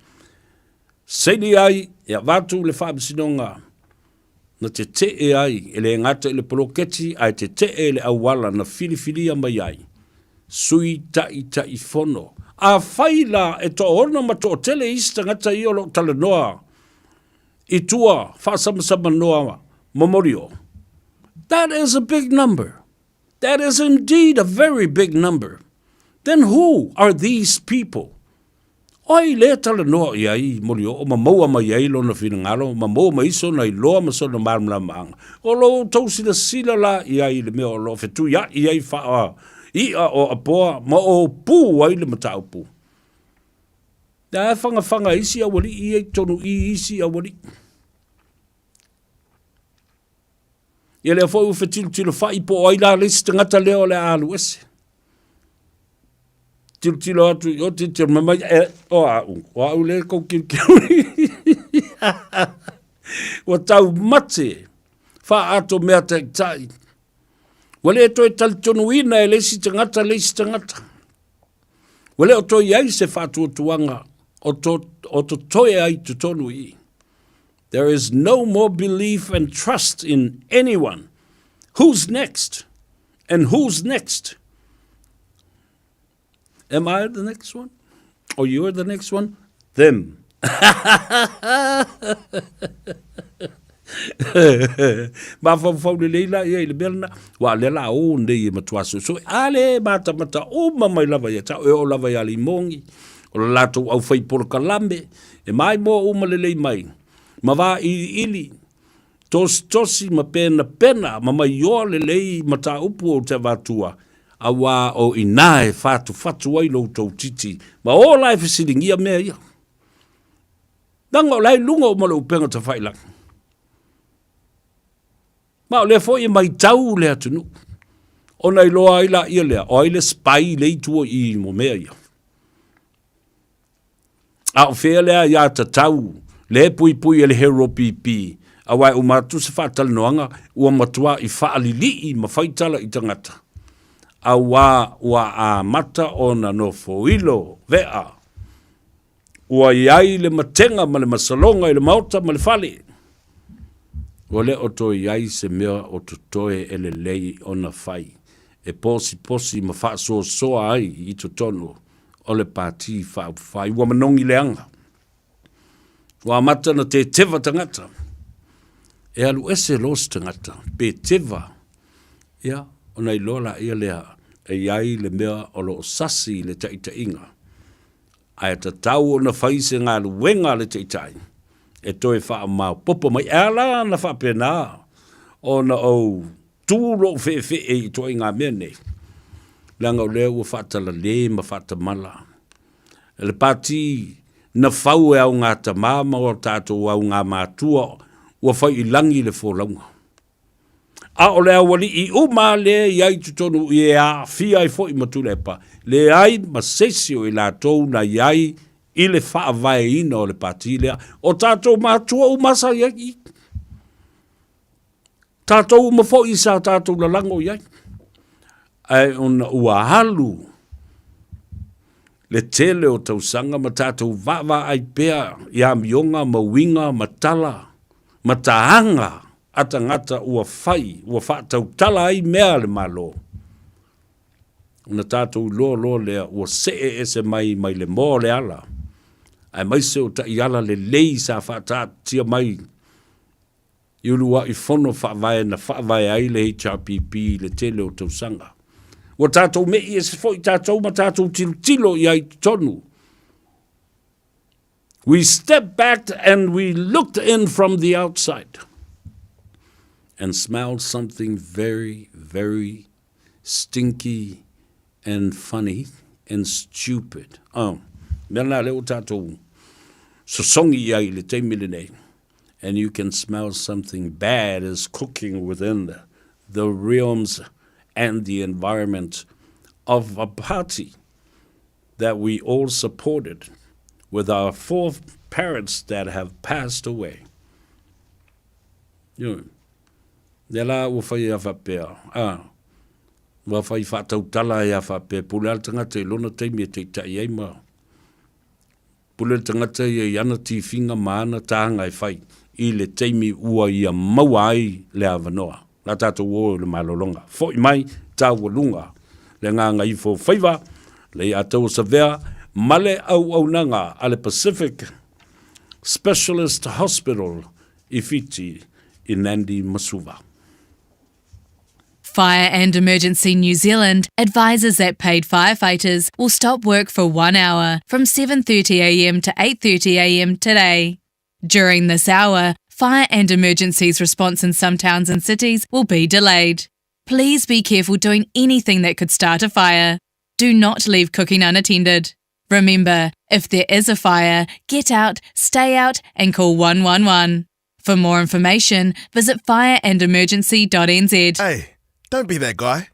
Saini ai e avatu le Faamasinoga na tetee ai, e le gata i le poloketi ae tetee i le auala na filifilia mai ai Sui Taitaifono. Afai la e toaono ma toatele isi tagata ia o lo o talanoa i tua faasamasamanoa momoli o, that is a big number. That is indeed a very big number. Then who are these people? O ai lea talanoa i ai Molioo ma maua mai ai lona finagalo ma maua mai sona iloa ma sona malamalamaaga? O lo outou silasila la i ai i le mea o lo o fetuiaʻi ai faa iʻa o Apoa ma ōpū ai le mataupu. Lea e fagafaga isi aualii ia i totonu i isi aualii. Ia lea foi ua fetilotilo fai po o ai la le isi tagata lea o le a alu ese. Tilotilo atu i o, tilotilo mai mai, e, o au, o au lea kou tilotilo. Ua tau mate, faaato mea taitai. Ua le toe talitonuina e le isi tagata le isi tagata. Ua le o toe i ai se faatuatuaga o, to, o totoe ai totonu i i. There is no more belief and trust in anyone. Who's next? And who's next? Am I the next one? Or you're the next one? Them. Mafaufau lelei la ia i le mea lena, ua lea la o nei e matua soesoe. A le matamata uma mai lava ia tau, e oo lava ia Limogi, o le latou au fai polokalame, e maimoa uma lelei mai, ma vailiili, tositosi ma penapena ma maioa lelei mataupu o te avatua, auā o i ina e fatufatu ai lo outou titi, ma o la e fesiligia mea ia. Leaga o la e i luga uma o le upega tafailagi. Ma o lea foi e maitau le atunuu, ona iloa ai laia lea, o ai le spy le i tua i i mo mea ia. A o fea lea ia tatau le puipui e le Hero PP, aua e uma atu se faatalanoaga ua matuā i faalilii ma fai tala i tagata, auā ua amata ona nofoilo vea. Ua i ai le matega ma le masaloga i le maota ma le fale. Ua le o toe i ai se mea o totoe e lelei ona fai, e posiposi ma faasoasoa ai i totonu o le Pati Faaupufai. Ua manogi leaga. Ua amata ona teteva tagata. E alu ese loa se tagata, pe teva, ia, ona iloa laia lea e i ai le mea o lo o sasi i le taitaiga. Ae tatau ona fai se galuega a le taitai e toe faamaopoopo mai. E ala ona faapena ona ou tu lou feefee i ituaiga mea nei, leaga o lea ua faatalale ma faatamala le pati na fau e augatama ma o tatou augamatua ua fai i lagi le folauga. A o le aualii uma lea e i ai i totonu i e aafia ai foi ma Tuilaepa, leai ma se isi o i latou na i ai i le faavaeina o le pati lea. O tatou matua uma sa i ai i i. Tatou uma foi sa tatou lalago i ai. Ae ona ua alu. le tele o tausaga ma tatou vaavaai pea i amioga ma uiga ma tala ma taaga a tagata ua fai, ua faatautala ai mea a le Malo, ona tatou iloa loa lea ua see ese mai mai le moa o le ala, aemaise o taiala lelei sa faataatitia mai i uluai fono faavae na faavae ai le HRPP i le tele o tausaga. Ua tatou me'i ese foi tatou ma tatou tilotilo i ai i totonu. We stepped back and we looked in from the outside and smelled something very, very stinky and funny and stupid. Oh, mea lena lea ua tatou sosogi i ai i le taimi lenei. And you can smell something bad is cooking within the, the realms and the environment of a party that we all supported with our four parents that have passed away. You know, Lea la ua fai e a faapea, a, ua fai faatautala e a faapea, pule lava le tagata i lona taimi e taitai ai ma pule le tagata ia i ana tifiga ma ana taga e fai i le taimi ua ia maua ai le avanoa. La tatou o i le malologa. Foi mai taualuga le agaga ifo o faiva, le ia taua savea ma le auaunaga a le Pacific Specialist Hospital i Fiti i Nandi ma Suva. Fire and Emergency New Zealand advises that paid firefighters will stop work for one hour from 7.30am to 8.30am today. During this hour, fire and emergencies response in some towns and cities will be delayed. Please be careful doing anything that could start a fire. Do not leave cooking unattended. Remember, if there is a fire, get out, stay out, and call 111. For more information, visit fireandemergency.nz. Hey, don't be that guy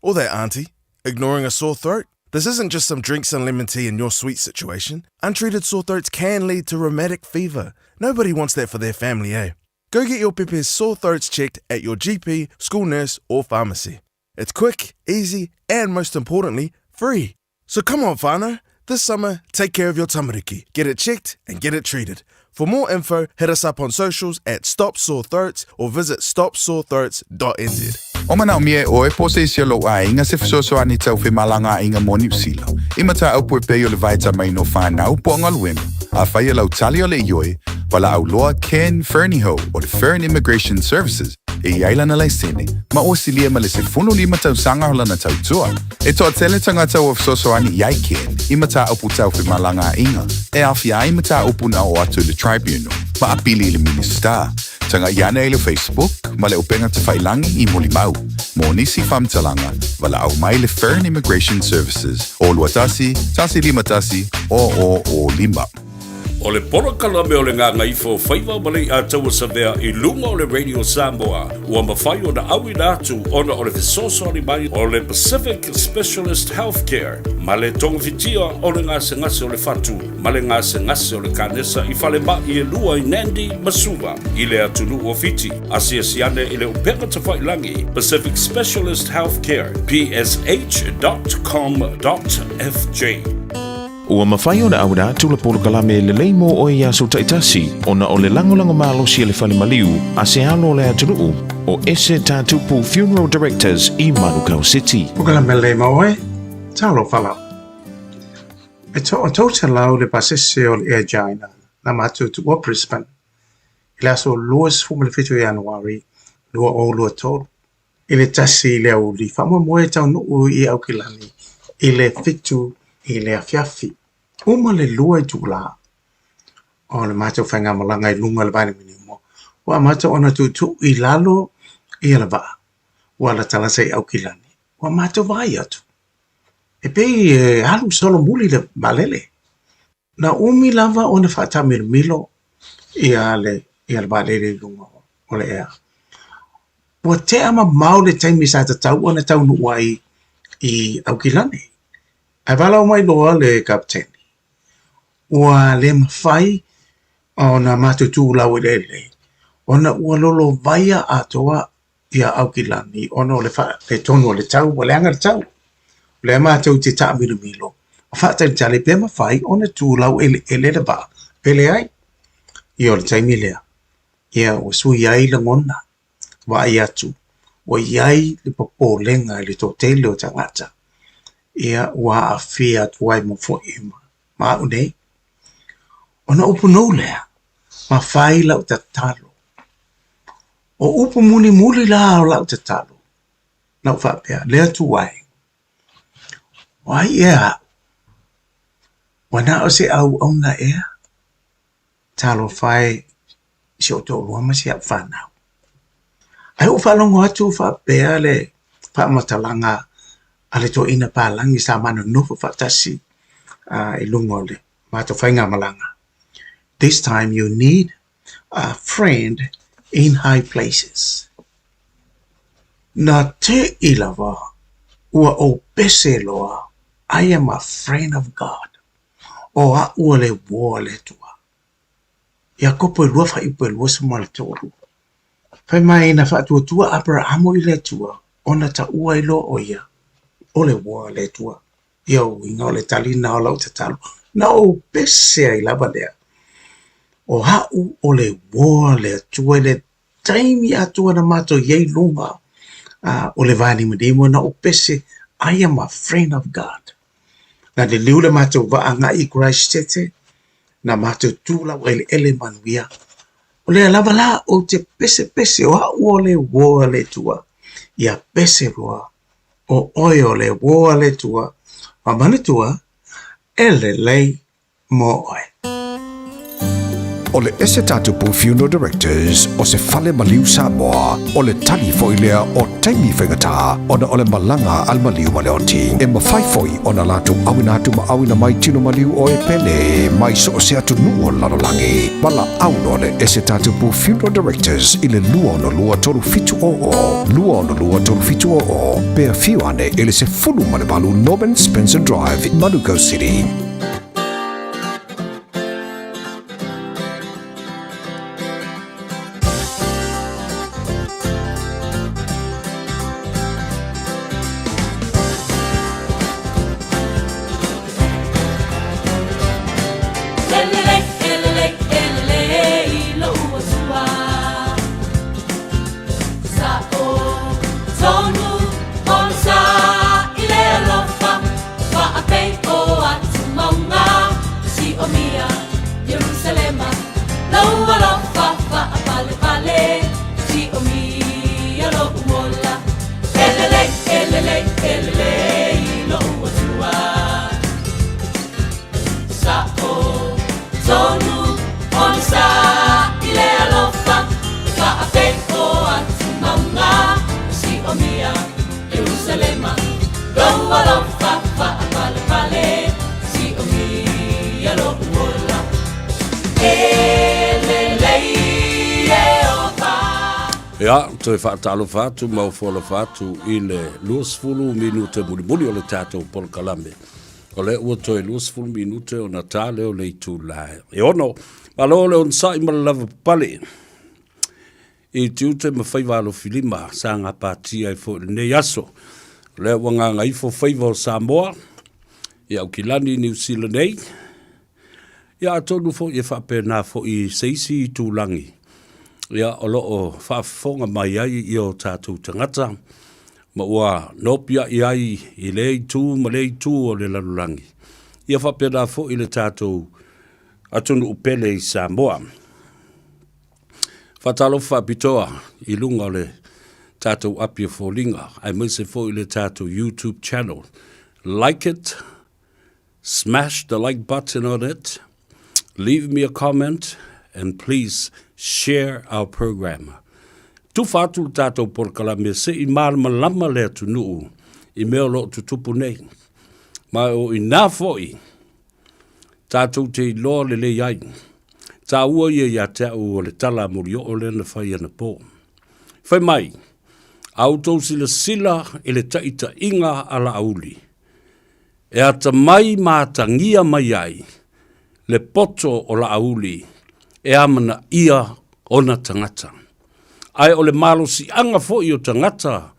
or that auntie ignoring a sore throat. This isn't just some drinks and lemon tea in your sweet situation. Untreated sore throats can lead to rheumatic fever. Nobody wants that for their family, eh? Go get your pepe's sore throats checked at your GP, school nurse, or pharmacy. It's quick, easy, and most importantly, free. So come on, whānau. This summer, take care of your tamariki. Get it checked and get it treated. For more info, hit us up on socials at Stop Sore Throats or visit stopsorethroats.nz. O manaomia e ʻoe po o se isi o lou ʻaiga se fesoasoani tau femalagaaiga mo Niu Sila, i mataupu e pei o le vaetamaina o whanau po o galuega, afai e lau tali o le ioe, valaau loa Ken Fernihough o le Fern Immigration Services e i ai lana laisene, ma ua silia ma le 15 tausaga o lana tautua. E toatele tagata ua fesoasoani i ai Ken i mataupu tau femalagaaiga e aofia ai mataupu na oo atu i le Tribunal ma apili i le Minisita. Taga'i ane i le Facebook ma le upega tafailangi i Molimau. Mo nisi faamatalaga, valaau mai le Fern Immigration Services o 21 151 0005. O le polokalame o le Gagaifo Faiva ma le Iataua Savea i luga o le Radio Samoa ua mafai ona auina atu ona o le fesoasoani mai o le Pacific Specialist Healthcare ma le togafitia o le gasegase o le fatu ma le gasegase o le kanesa i falemai e lua i Nandi ma Suva i le atunuu o Fiti. Asiasi ane i le upega tafailangi Pacific Specialist Healthcare, psh.com.fj. Ua mafai ona auina atu le polokalame lelei mo oe i aso taitasi ona o le lagolago malosi a le fale maliu a se alo o le atunuu o Ese Tatupu Funeral Directors i Manukau City. Polokalame lelei mo oe, talofa lava. E 300 le pasese o le Air China na matou tuua Brisbane i le aso 27 o Ianuari 2023. I le tasi i le aoauli, faamoemoe e taunuu i Aukilani i le 7 i le afiafi. Uma le lua itula o le matou faigamalaga i luga o le vailimanimo, ua amata ona tuutuu i lalo ia le vaa ua latalata i Aukilani. Ua matou vaai atu, e pei e alu solomuli le vaalele. Na umi lava ona faataamilomilo ia le ia le vaalele i luga o le ea. Ua tea mamao le taimi sa tatau ona taunuu ai i Aukilani. Ae valaau mai loa le kapeteni, ua le mafai ona matou tuulau eleele ona ua lolovaia atoa ia Aukilani ona o le faaletonu o le tau, ua leaga le tau. O lea matou te taamilomilo Faatalitali pe mafai ona tu laueleele le vaa pe leai. Ia o le taimi lea, ia ua sui ai lagona, vaai atu ua i ai le popolega i le toatele o tagata, ia ua aafia atu ai ma foi ma au nei. Ona upu nou lea, ma fai lau tatalo. O upu mulimuli la o lau tatalo, na ou faapea, le Atua e, o ai ea au? Ua na o se auauna ea? Talofa e i si ou toalua ma si au fanau. Ae ou faalogo atu faapea le faamatalaga a le toeaina palagi sa ma nonofo faatasi i luga o le matou faigamalaga. This time you need a friend in high places. Na te'i lava ua ou pese loa, I am a friend of God. O a'u o le uo a le Atua. Iakopo e lua faaiupu e 23. Fai mai na faatuatua Aperahamo i le Atua, ona taua ai loa ʻo ia, o le uo a le Atua. Ia uiga o le tali na o lau tatalo, na ou pese ai lava lea. O a'u o le uo a le Atua i le taimi atoa na matou i ai i luga o le vanimonimo na ou pese, I am a friend of God. Na liliu le matou vaa agai i Christchurch, na matou tu laueleele manuia. O lea lava la ou te pesepese o a'u o le uo a le Atua. Ia pese loa o oe o le uo a le Atua, ma manatua e lelei mo oe. O le Ese Tatupu Funeral Directors o se fale maliu Samoa, o le tali foi lea o taimi faigata ona o le malaga a le maliu ma le oti. E mafai foi ona latou auina atu ma auina mai tino maliu o e pele mai so o se atunuu o le lalolagi. Valaau loa le Ese Tatupu Funeral Directors i le 262 3700, 262 3700, pe afio ane i le 18 Norman Spencer Drive, Manukau City. Ia, toe faatalofa atu ma ofo alofa atu i le 20 minute mulimuli o le tatou polokalame. O lea ua toe 20 minute ona ta lea o le itula e ono. Malo le onosai ma le lavapapale i tiute ma faiva alofilima sa gapatia ai foi i lenei aso. O lea ua gagaifo faiva o Samoa i Aukilani i Niu Sila nei. Ia atonu foi e faapena foi i se isi itulagi ia o lo o faafofoga mai ai ia o tatou tagata ma ua nopiai ai i lea itu ma lea itu o le lalolagi. Ia faapena foi le tatou atunuu pele i Samoa. Faatalofa faapitoa i luga o le tatou api o foliga aemaise foi le tatou YouTube channel. Like it, smash the like button on it, leave me a comment and please share our program. Tufa atu le tatou polokalame se i malamalama le atunuu i mea o lo o tutupu nei. Ma o inā foi Tātou te iloa lelei ai. Tāua ia ia te au o le tala a Molioo lea na fai anapō. Fai mai, a outou silasila i le taʻitaʻiga a Laauli, e atamai ma atagia mai ai le poto o Laauli e amanaia ona tagata. Ae o le malosiaga foi o tagata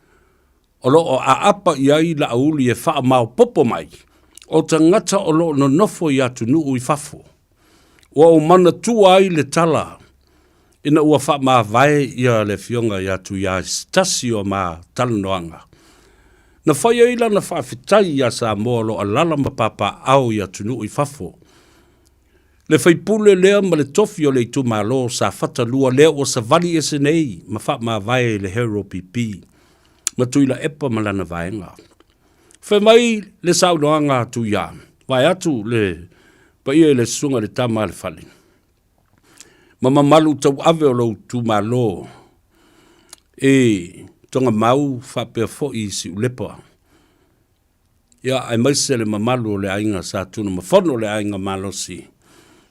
O lo o aapa i ai Laauli e faamaopoopo mai, O tagata o lo o nonofo i atunuu i fafo, ua ou manatua ai le tala ina ua faamavae ia le Afioga ia Tuia i se tasi o ma talanoaga. Na fai ai lana faafetai ia Samoa o lo o alala ma papaaao i atunuu i fafo. Le faipule lea ma le tofi o le itumalo o Safata 2 lea ua savali ese nei ma faamavae i le Herald PP ma Tuilaepa ma lana vaega. Fai mai le saunoaga a Tuia, vaeatu le paia i le susuga i le tama a le fale, ma mamalu tauave o lou itumalo i Togamau faapea foi i Siulepa. Ia, aemaise le mamalu o le aiga Sa Tunumafono, le aiga malosi,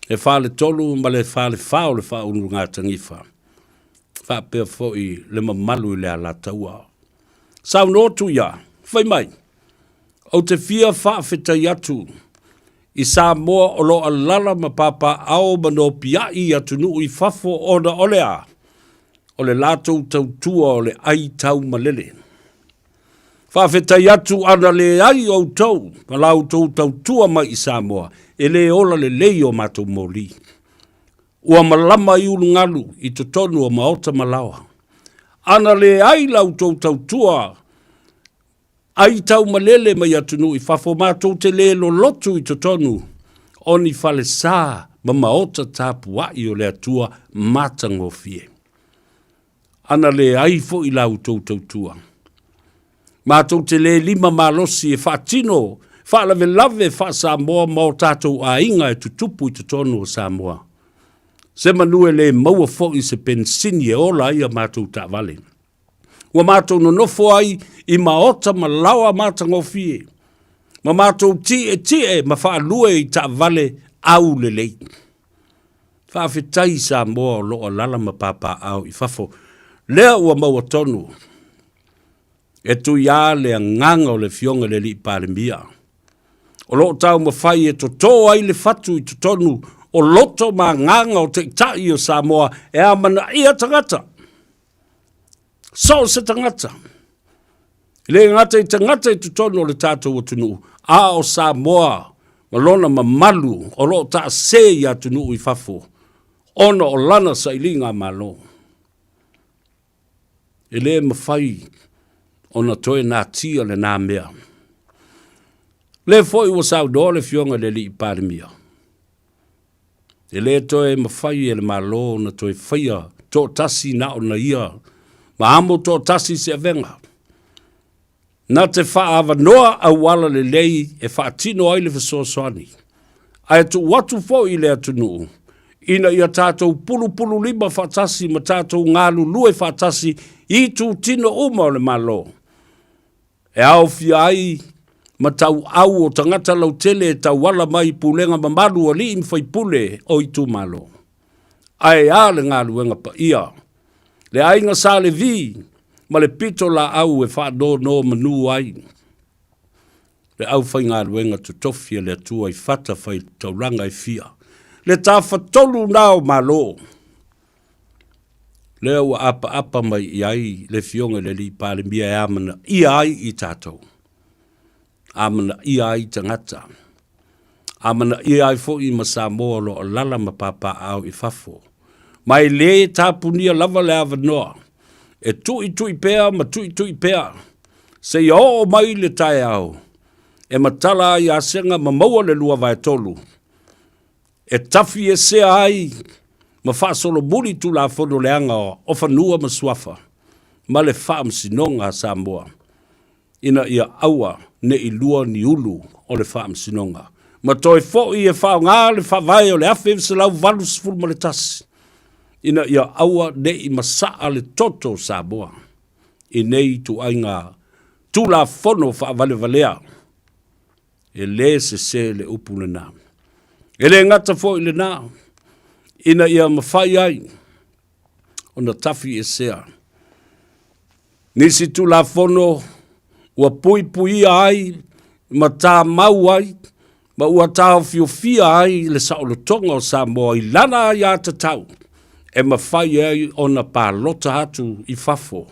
le faletolu ma le falefa o le faaulugatanifa, faapea foi le mamalu i le Alataua. Saunoa Tuia, fai mai, Ou te fia faafetai atu i Samoa o lo o alala ma papaaao ma nopiai i atunuu i fafo ona o le a? O le latou tautua o le ai taumalele. Faafetai atu ana leai outou ma la outou tautua mai i Samoa, e le ola lelei o matou moli. Ua malama i ulugalu i totonu o maota ma laoa. Ana leai la outou tautua ai taumalele mai atunuu i fafo, matou te le lolotu i totonu o ni falesa ma maota tapuai o le Atua matagofie. Ana leai foi la outou tautua, matou te le lima malosi e faatino faalavelave faa-Samoa ma o tatou aiga e tutupu i totonu o Samoa. Se manu e le maua foi se penisini e ola ai a matou taavale. Ua matou nonofo ai i maota ma laoa matagofie, ma matou tietie ma faalue i taavale aulelei. Faafetai Samoa o lo o alala ma papaaao i fafo, lea ua maua tonu e Tuia le agaga o le Afioga i le Alii Palemia, o lo o taumafai e totō ai le fatu i totonu o loto ma agaga o Taitai o Samoa e amanaia tagata. So o se tagata. E le gata i tagata i totonu o le tatou atunuu, a o Samoa ma lona mamalu o lo o taase i atunuu i fafo ona o lana sailiga malo. E le mafai ona toe natia lena mea. Le foi ua saunoa le Afioga i le Alii Palemia, E le toe mafai e le Malo ona toe faia toatasi na ona ia ma amo toatasi se avega. Na te faaavanoa auala lelei e faatino ai le fesoasoani, ae tuu atu foi i le atunuu ina ia tatou pulupululima faatasi ma tatou galulue faatasi i itutino uma o le Malo. E aofia ai ma tauau o tagata lautele e tauala mai i pulega mamalu alii ma faipule o itumalo. Ae a le galuega paia, le aiga Sa Levi ma le pito laau e faanonomanu ai le aufaigaluega totofi a le Atua i fata faitaulaga e fia, le tafatolu na o Malo. Lea ua apaapa mai i ai le Afioga i le Alii Palemia e amanaia ai i tatou, amanaia ai tagata, amanaia ai foi ma Samoa o lo o alala ma papaaao i fafo. Ma e le tapunia lava le avanoa e tuitui pea ma tuitui pea seia oo mai le taeao e matala ai asega ma maua le 2/3 e tafiesea ai ma faasolomuli Tulafono leaga o Fanua ma Suafa ma le Faamasinoga a Samoa ina ia aua ne i lua ni ulu o le Faamasinoga ma toe foi e faaaoga le Faavae o le 1981 ina ia aua ne i masaa le toto o Samoa i nei ituaiga Tulafono faavalevalea. E le sese le upu lena. E le gata foi lena, ina ia mafai ai ona tafi esea nisi Tulafono ua puipuia ai ma tamau ai ma ua taofiofia ai le saolotoga o Samoa i lana aiatatau e mafai ai ona palota atu i fafo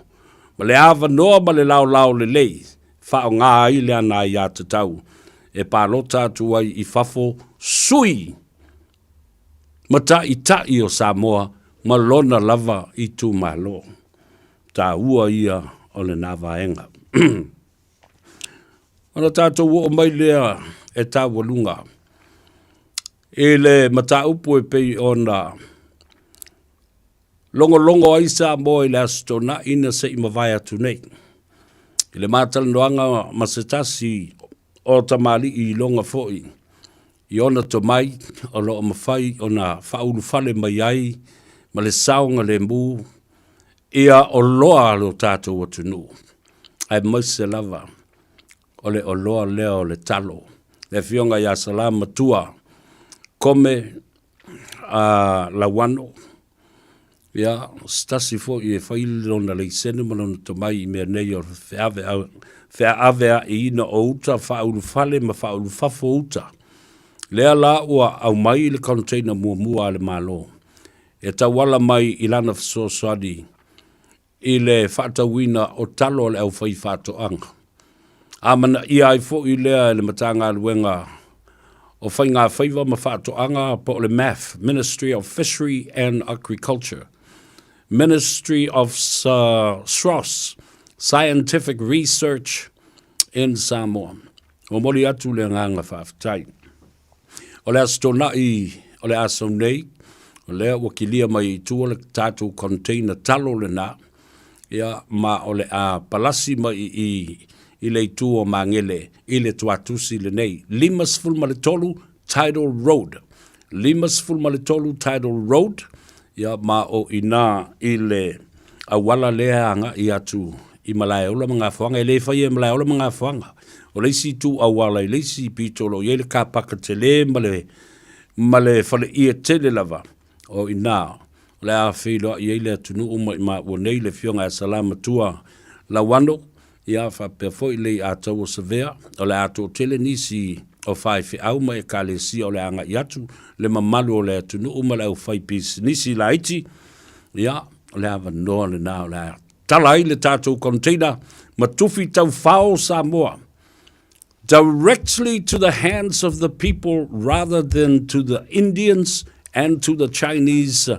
ma le avanoa ma le laolao lelei faaaoga ai le ana aiatatau. e palota atu ai i fafo sui ma ta'ita'i o Samoa ma lona lava itumalo. Taua ia o lena vaega. Ona tatou oo mai lea e taualuga i le mataupu e pei ona logologo ai Samoa i le Aso Toonai na se i mavae atu nei, i le matalanoaga ma se tasi o tamalii iloga foi i ona tomai o lo o mafai ona faaulufale mai ai ma le saogalemu ia oloa a lo tatou atunuu, aemaise lava o le oloa lea o le talo. Le Afioga ia Salamatua Kome a Lauano, ia, o se tasi foi e fai lona laisene ma lona tomai i mea nei o le feaveaiina o uta faaulufale ma faaulufafo uta. Lea la ua aumai le container muamua a le Malo e tauala mai i lana fesoasoani i le faatauina o talo a le aufaifaatoaga. Amanaia ai foi lea e le Matagaluega o Faigafaiva ma Faatoaga po o le MAF, Ministry of Fishery and Agriculture, Ministry of SROS, Scientific Research in Samoa. Momoli atu le agaga faafetai. O le Aso Toonai o le aso nei, o lea ua kilia mai i tua le tatou container talo lena, ia, ma o le a palasi mai i i i le itu o Magele i le tuatusi lenei. 53 Tidal Road. 53 Tidal Road, ia, ma o i ina i le auala lea e agai atu i Malaeola ma Gafoaga. E le faia e Malaeola ma Gafoaga. O le isi itu auala i le isi pito o lo o i ai le kapaka tele ma le, ma le faleie tele lava, o i ina o le a feiloai ai le atunuu ma i maua nei le Afioga ia Salamatua Lauano, ia faapea foi le Iataua Savea, o le a toatele nisi o faifeau ma ekalesia o le a agai atu le mamalu o le atunuu ma le aufaipisinisi laiti, ia, o le avanoa lena o le a tala ai le tatou container ma tufi taufao Samoa directly to the hands of the people rather than to the Indians and to the Chinese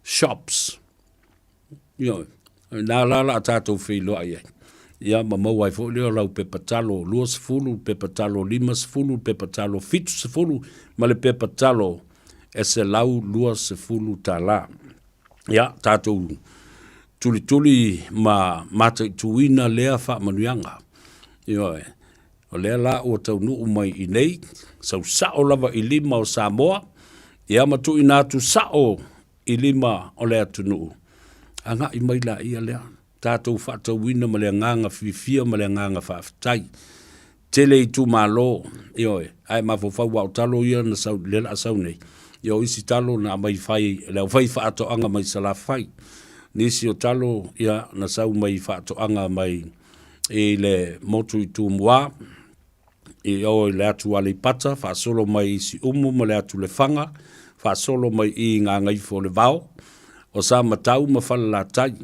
shops. Ioe, nā la la a tātou feiloai ai. Ia, ma maua ai foi lea o lau pepa talo 20, pepa talo 50, pepa talo 70, ma le pepa talo e 120 tālā. Ia, tātou tulituli ma mataituina lea faamanuiaga. Ioe, o lea la ua taunuu mai i nei, sau sao lava i lima o Samoa, ia ma tuuina atu sao i lima o le atunuu, agai mai laia lea, tatou faatauina ma le agaga fiafia ma le agaga faafetai. Tele itumalo, ioe, ae mafaufau aua o talo ia na sau, lea la a sau nei, ia o isi talo na aumai fai e le aufaifaatoaga mai Salafai. Nisi o talo, ia, na sau mai faatoaga mai i le motu i Tumua, i o i le atu Aleipata, faasolo mai i Siumu ma le atu Lefaga, faasolo mai i Gagaifo-le-Vao, o Samatau ma Falelatai.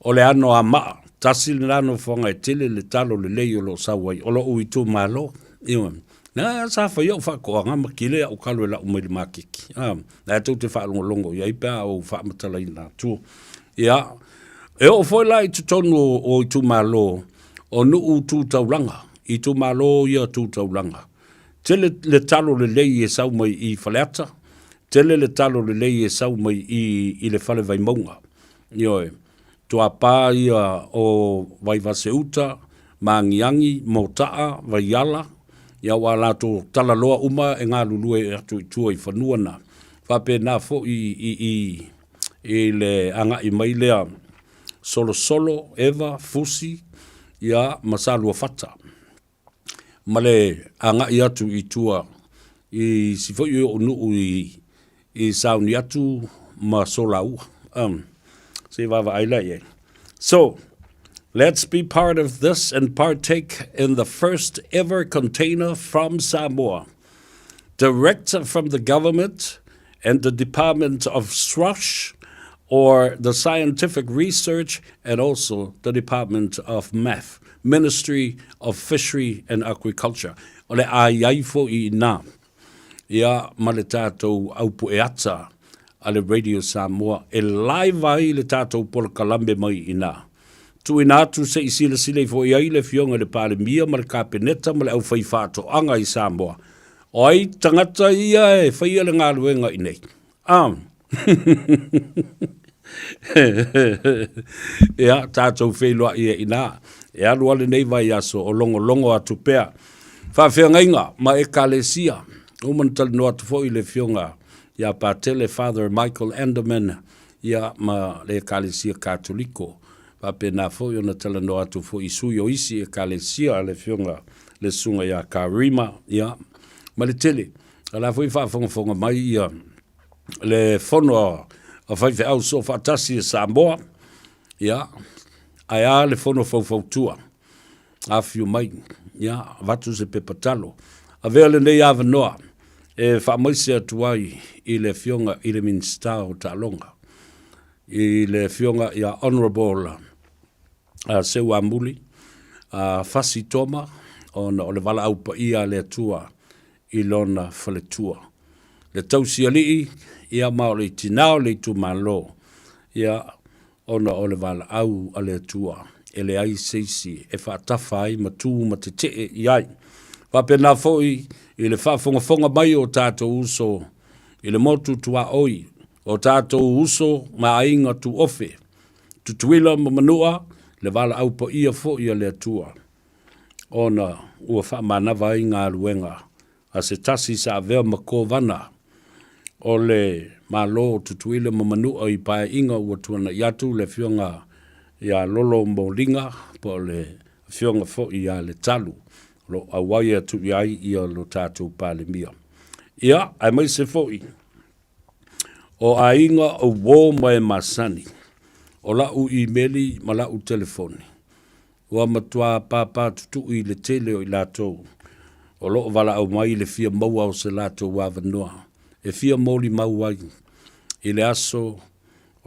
O le Anoamaa, tasi lena nofoaga e tele le talo lelei o lo o sau ai, o lo'u itumalo. Ioe. Na, sa fai au faatoaga ma kile au talo e lau mai le maketi. A, na e tou te faalogologo i ai pe a ou faamatalaina atu. Ia, e oo foi la i totonu o, o itumalo, o nuu tu taulaga, itumalo ia tu taulaga. Tele le talo lelei e sau mai i Faleata, tele le talo lelei e sau mai i, i le fale Vaimauga. Ioe, tuapā ia o Vaivase-uta, Maagiagi, Motaa, Vaiala, ia ua latou talaloa uma e galulue atu i tua i fanua na. Faapena foi i, i, i le agai mai lea Solosolo, Eva, Fusi, ia ma Saluafata. Ma le agai atu i tua i si foi o nuu i, i Sauniatu ma Solaua. Um, se vaavaai la i ai. So, let's be part of this and partake in the first ever container from Samoa. Direct from the government and the Department of SROS. or the Scientific Research and also the Department of Math, Ministry of Fishery and Agriculture. O le a i ai fo'i inā, ia ma le tātou aupueata a le Radio Samoa e live ai le tātou polokalame mai inā. Tuuina atu se i silasila ifo i ai le Afioga i le Palemia ma le Kapeneta ma le aufaifaatoaga i Samoa. O ai tagata ia e faia le galuega i nei? A. Ia, tātou feiloai e inā. E alu a lenei vaiaso o logologo atu pea. Faafeagaiga ma Ekalesia. Uma na talanoa atu foi le Afioga ia Patele Father Michael Anderman ia ma le Ekalesia Katoliko. Faapena foi ona talanoa atu foi i sui o isi Ekalesia a le Afioga le Susuga ia Karima, ia, ma le tele. A la foi faafogafoga mai ia le fono a faifeau soofaatasi e Samoa, ia, ae a le fono faufautua. Afifio mai, ia, avatu se pepa talo. Avea lenei avanoa e faamaise atu ai i le Afioga i le Minisita o Taaloga, i le Afioga ia Honourable Seuamuli Fasi Toma, ona o le valaau paia a le Atua i lona faletua. Le tausialii, ia ma o le tinā o le itumalo, ia, ona o le valaau a le Atua, e leai se isi e faatafa ai ma tu ma tetee i ai. Faapena foi i le faafogafoga mai o tatou uso i le motu tuaoi, o tatou uso ma aiga tuofe, Tutuila ma Manua, le valaau paia foi a le Atua, ona ua faamanava ai galuega a se tasi sa avea ma Kovana o le Malo o Tutuila ma Manua i Paeaiga ua tuanai atu le Afioga ia Lolo Moliga po o le Afioga foi ia Letalu o lo o auai atu i ai ia lo tatou Palemia. Ia, aemaise foi o aiga o uō ma e masani, o la'u imeli ma la'u telefoni, Ua matua pāpā tutuʻi le tele o i latou o lo o valaau mai i le fia maua o se latou avanoa e fia molimau ai i le aso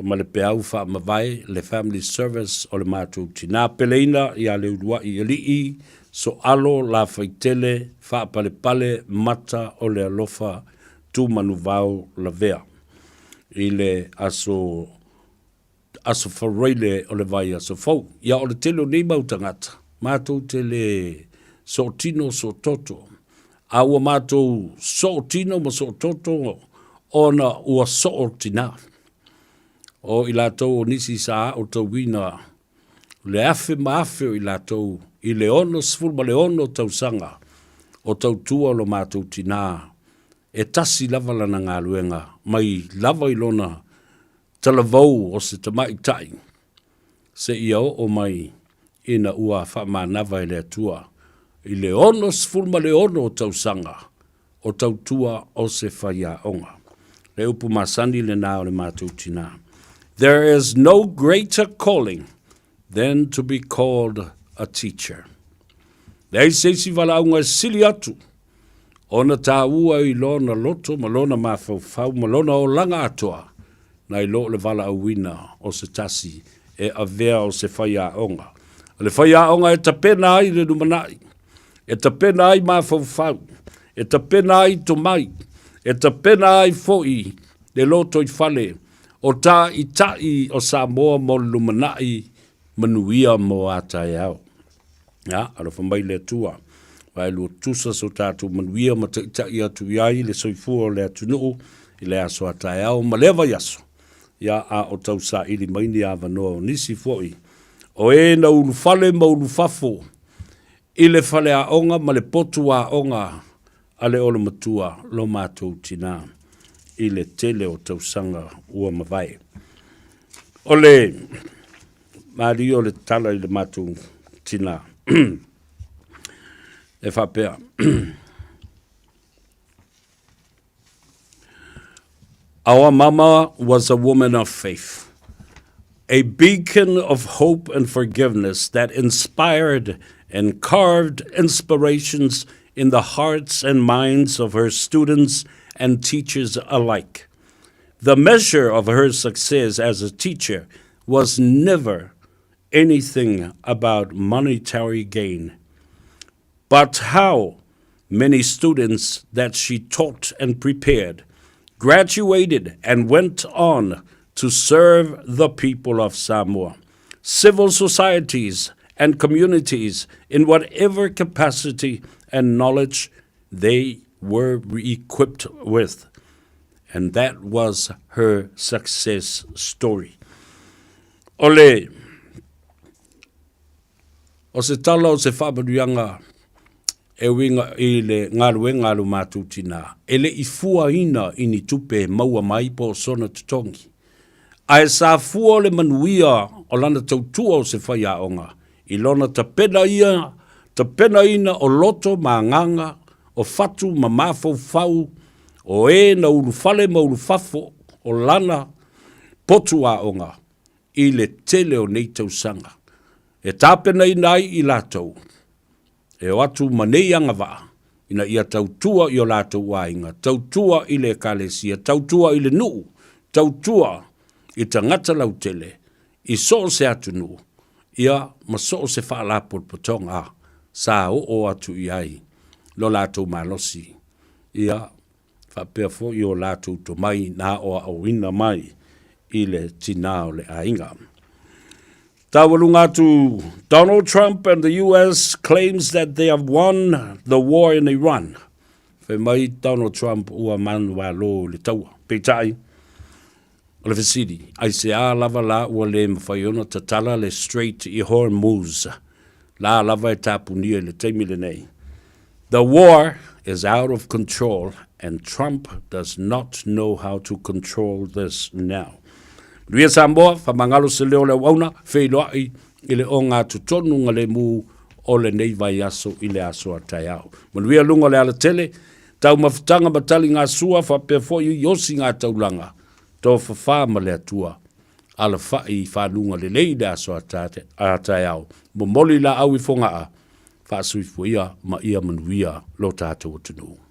ma le peau faamavae le Family Service o le matou tinā peleina ia Leuluaʻi Alii Soalo Lafaitele Faapalepale Mata o le Alofa Tumanuvao Lavea i le aso Aso Faraile o le vaiaso fou. Ia o le tele o nei mau tagata, matou te le sootino soototo, a ua matou sootino ma soototo ona ua soo tinā. O i latou o nisi sa aotauina le afe ma afe o i latou i le 66 tausaga o tautua lo matou tinā, e tasi lava lana galuega mai lava i lona talavou o se tamaitai seia oo mai ina ua faamanava e le Atua i le 66 tausaga o tautua o se faiaoga. Le upu masani lena o le matou tinā. There is no greater calling than to be called a teacher. Leai se isi valaauga e sili atu ona taua i lona loto ma lona mafaufau ma lona olaga atoa, nai lo le valaauina o se tasi e avea o se faiaoga. O le faiaoga e tapena ai le lumanai, e tapena ai mafaufau, e tapena ai tomai, e tapena ai foi le lotoifale o tāitaʻi o Samoa mo le lumanai manuia mo a taeao. Ia, alofa mai le Atua, vaelua tusa so tatou manuia ma taitai atu i ai le soifua o le atunuu i le aso a taeao ma lea vaiaso. Ia, a o tausaili mai ni avanoa o nisi foi o e na ulufale ma ulufafo i le faleaoga ma le potu aoga a le Olomatua lo matou tinā i le tele o tausaga ua mavae. O le malie o le tala i le matou tinā e faapea, Our mama was a woman of faith, a beacon of hope and forgiveness that inspired and carved inspirations in the hearts and minds of her students and teachers alike. The measure of her success as a teacher was never anything about monetary gain, but how many students that she taught and prepared graduated and went on to serve the people of Samoa, civil societies and communities in whatever capacity and knowledge they were equipped with. And that was her success story. Ole, o se tala o se whaamanuianga e uiga i le galuega a lo matou tinā, e le i fuaina i ni tupe e maua mai po o sona totogi. Ae sa fua le manuia o lana tautua o se faiaoga i lona tapena ia, tapenaina o loto ma agaga, o fatu ma mafaufau o e na ulufale ma ulufafo o lana potu aoga i le tele o nei tausaga e tapenaina ai i latou e o atu ma nei agavaa ina ia tautua i o latou aiga, tautua i le Ekalesia, tautua i le nuu, tautua i tagata lautele, i so o se atunuu, ia ma so o se faalapotopotoga sa oo atu i ai lo latou malosi, ia faapea foi o latou tomai na aoaoina mai i le tinā o le aiga. Taualuga atu, Donald Trump and the US claims that they have won the war in Iran. Fai mai Donald Trump ua manuvalo i le taua. Peitai, o le fesili, aisea lava la ua le mafai ona tatala le Strait i Hormuz, la lava e tapunia i le taimi lenei? The war is out of control and Trump does not know how to control this now. Manuia Samoa, faamagalo se leo o le auauna, feiloai i le ogatotonu galemu o lenei vaiaso i le aso a taeao. Manuia luga o le alatele, taumafataga ma taligasua faapea foi i osi ngā taulaga, tofafa ma le Atua, alafai i faluga lelei i le aso a taeao. Momoli laau i Fogaa, Faasoifua ia ma ia manuia lo tatou atunuu.